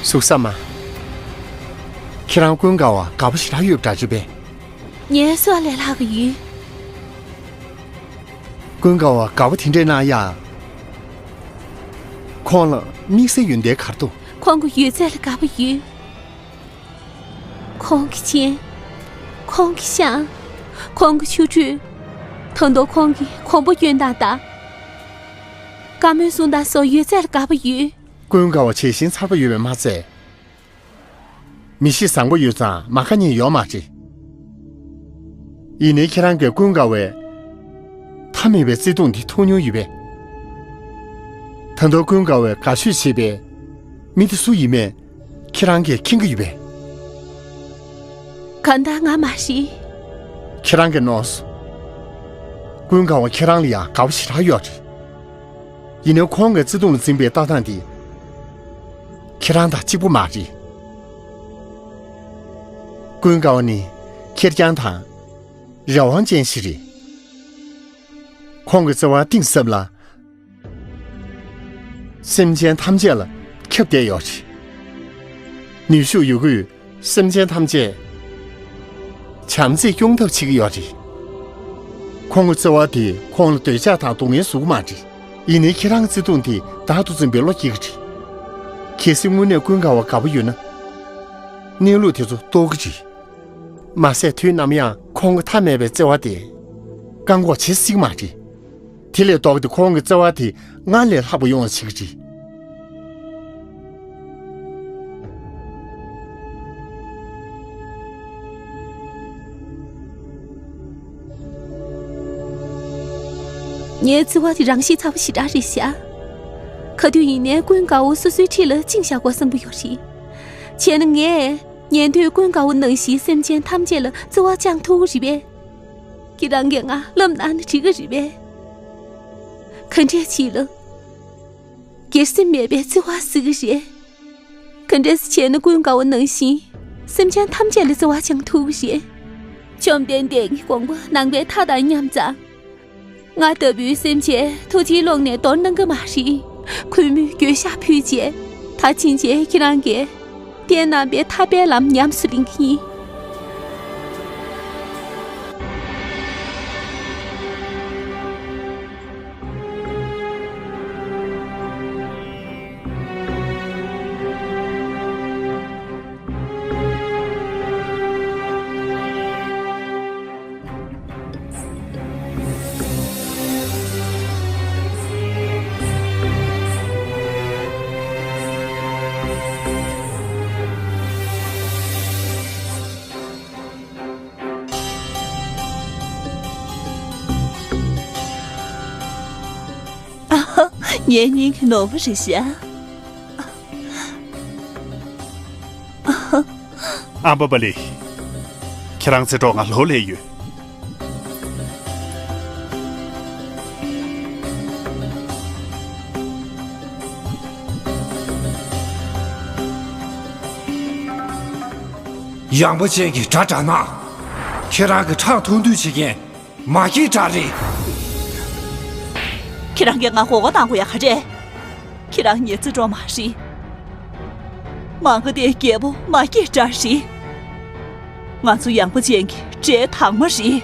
གཟུགས་བཟང་མ། ཁྱེད་རང་ཀུན་དགའ་བ་དགའ་པོ་ཞེ་དྲག་ཡོད་པ་འདྲ་རེད་པས། ངའི་སྲོག་ལས་ལྷག་གི་ཡོད། ཀུན་དགའ་བ་དགའ་པོ་དེ་འདྲས་གནང་ཡག། ཁོང་ལ་དམིགས་བསལ་ཡོན་ཏན་ག་རེ་འདུག། ཁོང་གི་ཡོད་ཚད་ལ་དགའ་པོ་ཡོད། ཁོང་གི་སྤྱན། ཁོང་གི་ཤ། ཁོང་གི་ཆུ་ཁྲུས། ད་དུང་ཁོང་གི་གོམ་པ་གཡོན་དང་ད། བཀའ་མོལ་གསུང་སྟངས་སོགས་ཡོད་ཚད་ལ་དགའ་པོ་ཡོད། ཀུན་དགའ་བ་བྱད་བཞིན་ཚར་པ་ཡོད་པས་མ་ཚད། མི་གཤིས་བཟང་པོ་ཡོད་ཙང་མ་ཁ་ཉན་ཡོད་མ་རེད། ཡིན་ནའི་ཁྱེད་རང་གིས་ཀུན་དགའ་བོའི་མཐའ་མེད་པའི་བརྩེ་དུང་འདི་ཐོབ་མྱོང་ཡོད་པས། ད་དུང་ཀུན་དགའ་བོས་དགའ་ཤོས་བྱེད་པའི་མི་དེ་སུ་ཡིན་མིན་ཁྱེད་རང་གིས་མཁྱེན་གྱི་ཡོད་པས། གང་ལྟར་ང་མ་ཤི། ཁྱེད་རང་གིས་ནོར་སོང་། ཀུན་དགའ་བོ་ཁྱེད་རང་ལ་ཡང་དགའ་པོ་ཞེ་དྲག་ཡོད་རེད། ཡིན་ནའི་ཁོང་གི་བརྩེ་དུང་ལ་འཛིན་པའི་ལྟ་སྟངས་དེ་ཁྱེད་རང་དང་གཅིག་པ་མ་རེད། ཀུན་དགའ་བོ་ནི་ཁེར་རྐྱང་དང་རང་དབང་ཅན་ཞིག་རེད། ཁོང་གི་བརྩེ་བ་གཏིང་ཟབ་ལ། སེམས་ཅན་ཐམས་ཅད་ལ་ཁྱབ་བསྡད་ཡོད་རེད། ནུས་ཤུགས་ཡོད་རྒུས་སེམས་ཅན་ཐམས་ཅད་བྱམས་བརྩེས་སྐྱོང་ཐབས་བྱེད་ཀྱི་ཡོད་རེད། ཁོང་གི་བརྩེ་བ་དེས་ཁོང་ལ་འདོད་ཆགས་དང་སྡུག་བསྔལ་བཟོ་གི་མ་རེད། ཡིན་ནའི་ཁྱེད་རང་གི་བརྩེ་དུང་དེས་བདག་ཏུ་འཛིན་པའི་བློ་སྐྱེ་གི་རེད། གལ་སྲིད་དངོས་གནས་ཀུན་དགའ་བ་དགའ་པོ་ཡོད་ན། གནས་ལུགས་དེ་ཚོ་རྟོགས་ཀྱི་རེད། མ་ཟད་དུས་ནམ་ཡང་ཁོང་གི་མཐའ་མེད་པའི་བརྩེ་བ་དེ་བཀག་འགོག་བྱེད་སྲིད་ཀྱི་མ་རེད། དེ་ལས་ལྡོག་སྟེ་ཁོང་གི་བརྩེ་བ་དེ་སྔར་ལས་ལྷག་པ་ཡོང་བ་བྱེད་ཀྱི་རེད། ངའི་བརྩེ་བ་དེ་རང་ཤེད་ཚ་པོ་ཞེ་དྲག་རེད་ཤག། ག་དུས་ཡིན་ནའི་ཀུན་དགའ་བོ་སོ་སོའི་འཁྲིས་ལ་བཅིངས་བཞག་དགོས་བསམ་གྱི་ཡོད་རེད། བྱས་ན་ངས་ཉན་ཐོས་ཀུན་དགའ་བོ་ནང་བཞིན་སེམས་ཅན་ཐམས་ཅད་ལ་བརྩེ་བ་བཅངས་ཐུབ་ཀྱི་རེད་པས། ཁྱེད་རང་གིས་ང་བསླབ་གནང་ན་འགྲིག་གི་རེད་པས། ག་འདྲས་བྱས་ལ། སྒེར་སེམས་མེད་པའི་བརྩེ་བ་ཟེར་གྱི་རེད། ག་འདྲས་བྱས་ན་ཀུན་དགའ་བོ་ནང་བཞིན་སེམས་ཅན་ཐམས་ཅད་ལ་བརྩེ་བ་བཅངས་ཐུབ་ཀྱི་རེད། བཅོམ་ལྡན་འདས་ཀྱི་དགོངས་པ་ནང་པའི་མཐའ་དང་མཉམ་ཙང་། ང་ལྟ་བུའི་སེམས་ཅན་ཐུགས་རྗེའི་ཀློང་ནས་དོར་གནང་གི་མ་རེད། གུས་མོས་འགྱོད་བཤགས་ཕུལ་རྗེས་ད་ཕྱིན་ཆད་ཁྱེད་རང་གིས་བསྟན་གནང་བའི་ཐར་པའི་ལམ་ཉམས་སུ་ལེན་གྱི་ཡིན། ངའི་སྙིང་གི་ནོར་བུ་རེད་ཤག། ཨམ་བྷ་བྷ་ལི། ཁྱེད་རང་ཚེ་སྲོག་ང་ལོ་ལེན་ཡོད། ཡངས་པ་ཅན་གྱི་དགྲ་དགྲ་ནག། ཁྱེད་རང་གི་ཁྲག་འཐུང་འདོད་བྱེད་མཁན་མ་སྐྱེས་དགྲ་རེད། ཁྱེད་རང་གིས་ང་མགོ་སྐོར་གཏོང་དགོས་ཡ་ག་རེ། ཁྱེད་རང་ངའི་བརྩེ་གྲོགས་མ་རེད། མ་ག་དྷའི་རྒྱལ་པོ་མ་སྐྱེས་དགྲ་རེད། ང་ཚོ་ཡངས་པ་ཅན་གྱི་དགྲའི་དྭངས་མ་རེད།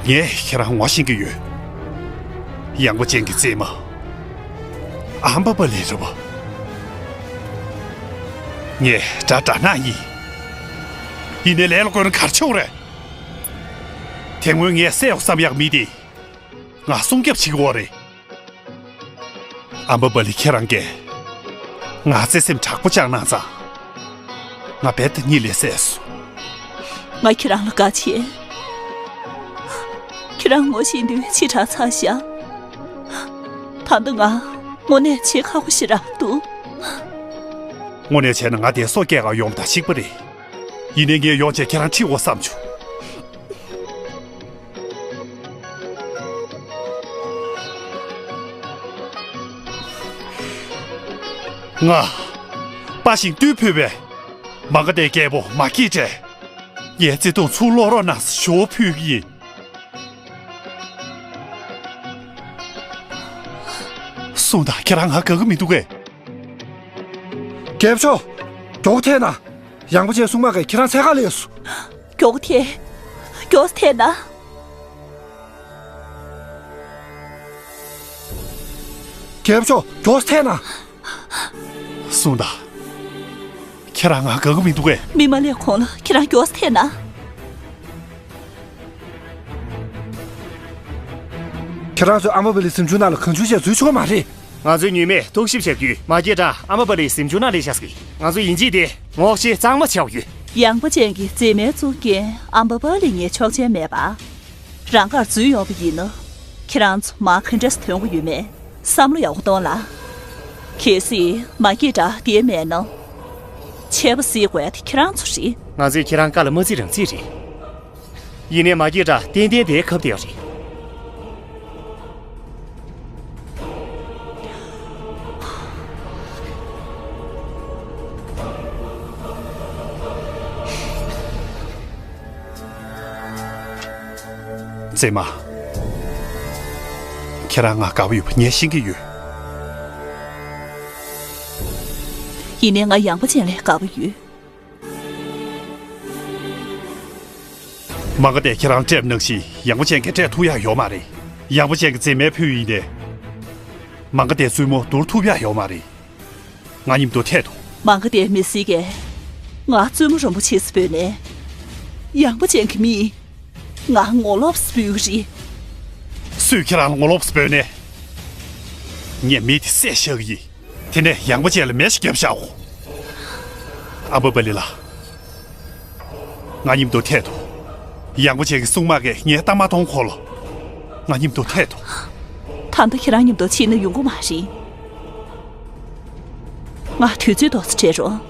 ངས་ཁྱེད་རང་ངོ་ཤེས་ཀྱི་ཡོད། ཡངས་པ་ཅན་གྱི་བཙུན་མ། ཨམ་བྷ་བྷ་ལི་རེད་པ། ངས་དགྲ་དགྲ་ནག་ཡིན། ཡིན་ནའི་ལས་ལ་བཀོལ་ན་ག་རེ་བྱེད་དགོས་རེད། དེ་སྔོན་ངས་བསད་འོ་བསམ་ཡག་མི་དེ། ང་སྲུང་སྐྱོབ་བྱེད་ཀྱི་ཡོད་རེད། ཨམ་བྷ་བྷ་ལི། ཁྱེད་རང་གིས་ང་བརྩེ་སེམས་དྲག་པོ་བཅངས་གནང་ཙང་། ང་རྦད་དེ་གཉིད་ལས་སད་སོང་། ང་ཁྱེད་རང་ལ་དགའ་བྱས། ཁྱེད་རང་ངོ་ཤེས་དུས་ཕྱི་དྲགས་ཚར་ཤག། ད་ལྟ་ང་དངོས་གནས་བྱེད་ཁག་པོ་ཞིག་རང་འདུག། དངོས་གནས་བྱས་ན་ང་དེ་སོ་སྐྱེ་ག་ཡོང་བ་དང་གཅིག་པ་རེད། ཡིན་ནའི་ངས་ཡོང་བྱས་ཁྱེད་རང་ཁྲིད་དགོས་བསམ་བྱུང་། ང་དཔའ་ཞིང་རྟུལ་ཕོད་པའི་མ་ག་དྷའི་རྒྱལ་པོ་མ་སྐྱེས་དགྲས། ངའི་བརྩེ་དུང་ཚུར་སློག་རོགས་གནང་ཞུ་བ་ཕུལ་གྱི་ཡིན། གསུངས་དང་། ཁྱེད་རང་ང་དགའ་གི་མི་འདུག་གས། རྒྱལ་པོ་མཆོག། མགྱོགས་ཐད་ན། ཡངས་པ་ཅན་སྲུང་མ་གིས་ཁྱེད་རང་འཚོལ་ག་སླེབས་སོང་། མགྱོགས་ཐད། མགྱོགས་ཐད་ན། རྒྱལ་པོ་མཆོག། མགྱོགས་ཐད་ན། གསུངས་དང་། ཁྱེད་རང་ང་དགའ་གི་མི་འདུག་གས། མི་མ་སླེབས་གོང་ལ་ཁྱེད་རང་མགྱོགས་ཐད་ན། ཁྱེད་རང་ཚོས་ཨམ་བྷ་བྷ་ལིའི་གཟིམ་ཆུང་ནང་ལ་གང་བྱུང་བྱས་འཛུལ་ཆོག་གི་མ་རེད། ང་ཚོས་ཉུལ་མེད་ཐུགས་ཞིབ་བྱ་རྒྱུས་མ་སྐྱེས་དགྲ་ཨམ་བ་པ་ལིའི་གཟིམ་ཆུང་ནང་སླེབས་བཞག་ཟིག་ང་ཚོ་ཡིན་གཅིག་དེ་ངོ་ཤེས་གཙང་མ་བྱའོ་ཡོད། ཡངས་པ་ཅན་གྱི་མཛེས་མའི་གཙུག་རྒྱན་ཨམ་བ་པ་ལི་ངས་ཆོག་མཆན་མེད་པ། རང་གར་འཛུལ་ཡོང་བ་ཡིན་ན། ཁྱེད་རང་ཚོ་མ་ག་འདྲས་ཐོན་གྱི་ཡོད་མེད་བསམ་བློ་ཡག་པོ་གཏོང་ལ། གལ་སྲིད་མ་སྐྱེས་དགྲ་དེ་མེད་ན། ཆད་པ་སྲིད་དགོས་དེ་ཁྱེད་རང་ཚོ་རེད། ང་ཚོས་ཁྱེད་རང་བཀའ་ལ་མ་བརྩི་རང་བརྩི་རེད། ཡིན་ནའི་མ་སྐྱེས་དགྲ་ཏན་ཏན་དེའི་ཁབ་དེ་རེད། མཛེས་མ། ཁྱེད་རང་ང་དགའ་པོ་ཡོད་པ་ངས་ཤེས་ཀྱི་ཡོད། ཡིན་ནའི་ང་ཡངས་པ་ཅན་ལས་དགའ་པོ་ཡོད། མ་ག་དེ་ཁྱེད་རང་སྤྲད་ནང་བཞིན་ཡངས་པ་ཅན་གྱིས་སྤྲད་ཐུབ་ཡག་ཡོད་མ་རེད། ཡངས་པ་ཅན་གྱི་མཛེས་མའི་ཕུད་ཡིན་ཏེ། མ་ག་དེ་བཙུན་མོ་བསྡུར་ཐུབ་ཡག་ཡོད་མ་རེད། ང་མཉམ་དུ་ཐད་དོ། མ་ག་དེ་མི་སྲིད་ཀས། ང་བཙུན་མོ་རིན་པོ་ཆེ་སུ་བོས་ནས། ཡངས་པ་ཅན་གྱི་མིས། ང་ངོ་ལོག་སུ་བོས་ཀྱི་རེད། སུས་ཁྱེད་རང་ལ་ངོ་ལོག་སུ་བོས་ནས། ངས་མི་དེ་བསད་བཞག་གི་ཡིན། དེ་ནས་ཡངས་པ་ཅན་ལ་མེ་ཞིག་བརྒྱབ་བཞག་གོ། ཨམ་བ་པ་ལི་ལགས། ང་མཉམ་དུ་ཐད་དོ། ཡངས་པ་ཅན་གྱི་སྲུང་དམག་གིས་ངའི་ལྟ་མ་མཐོང་ཁོ་ལ། ང་མཉམ་དུ་ཐད་དོ། ད་ལྟ་ཁྱེད་རང་མཉམ་དུ་ཕྱིན་ན་ཡོང་གི་མ་རེད། ང་དུས་ཚོད་ཏོག་ཙམ་སྤྲད་རོགས།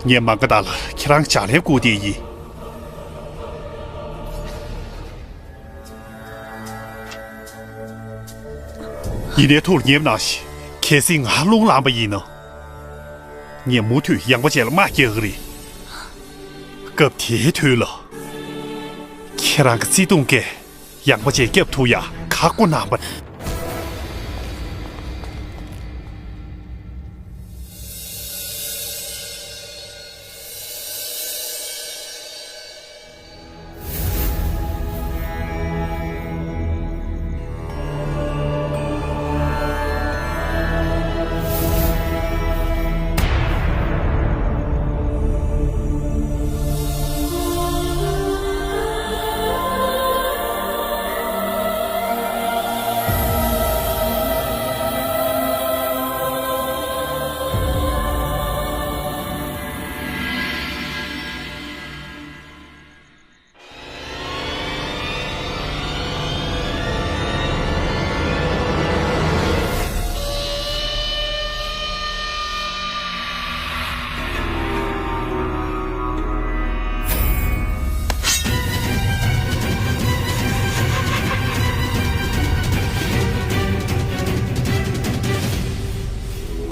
ངས་མ་ག་དྷ་ལ་ཁྱེད་རང་ལྗགས་ལན་བསྐུར་བསྡད་ཡིན། ཡིན་ནའི་ཐུགས་ལ་ཉེས་པ་ནང་བཞིན་གལ་སྲིད་ང་རླུང་ལངས་པ་ཡིན་ན། ངས་མུ་མཐུད་ཡངས་པ་ཅན་ལ་དམག་རྒྱག་གི་རེད། སྐབས་དེའི་དུས་ལ། ཁྱེད་རང་གི་བརྩེ་དུང་གིས་ཡངས་པ་ཅན་སྐྱོབ་ཐུབ་ཡག་ཁག་པོ་གནང་པ།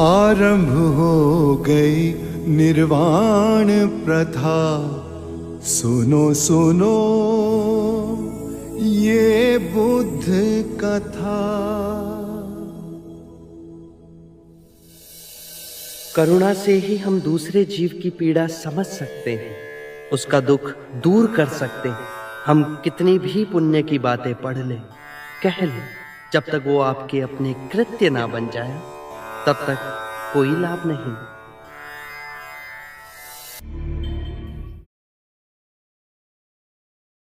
आरंभ हो गई निर्वाण प्रथा। सुनो सुनो ये बुद्ध कथा। करुणा से ही हम दूसरे जीव की पीड़ा समझ सकते हैं, उसका दुख दूर कर सकते हैं। हम कितनी भी पुण्य की बातें पढ़ लें, कह लें, जब तक वो आपके अपने कृत्य ना बन जाए, तब तक कोई लाभ नहीं।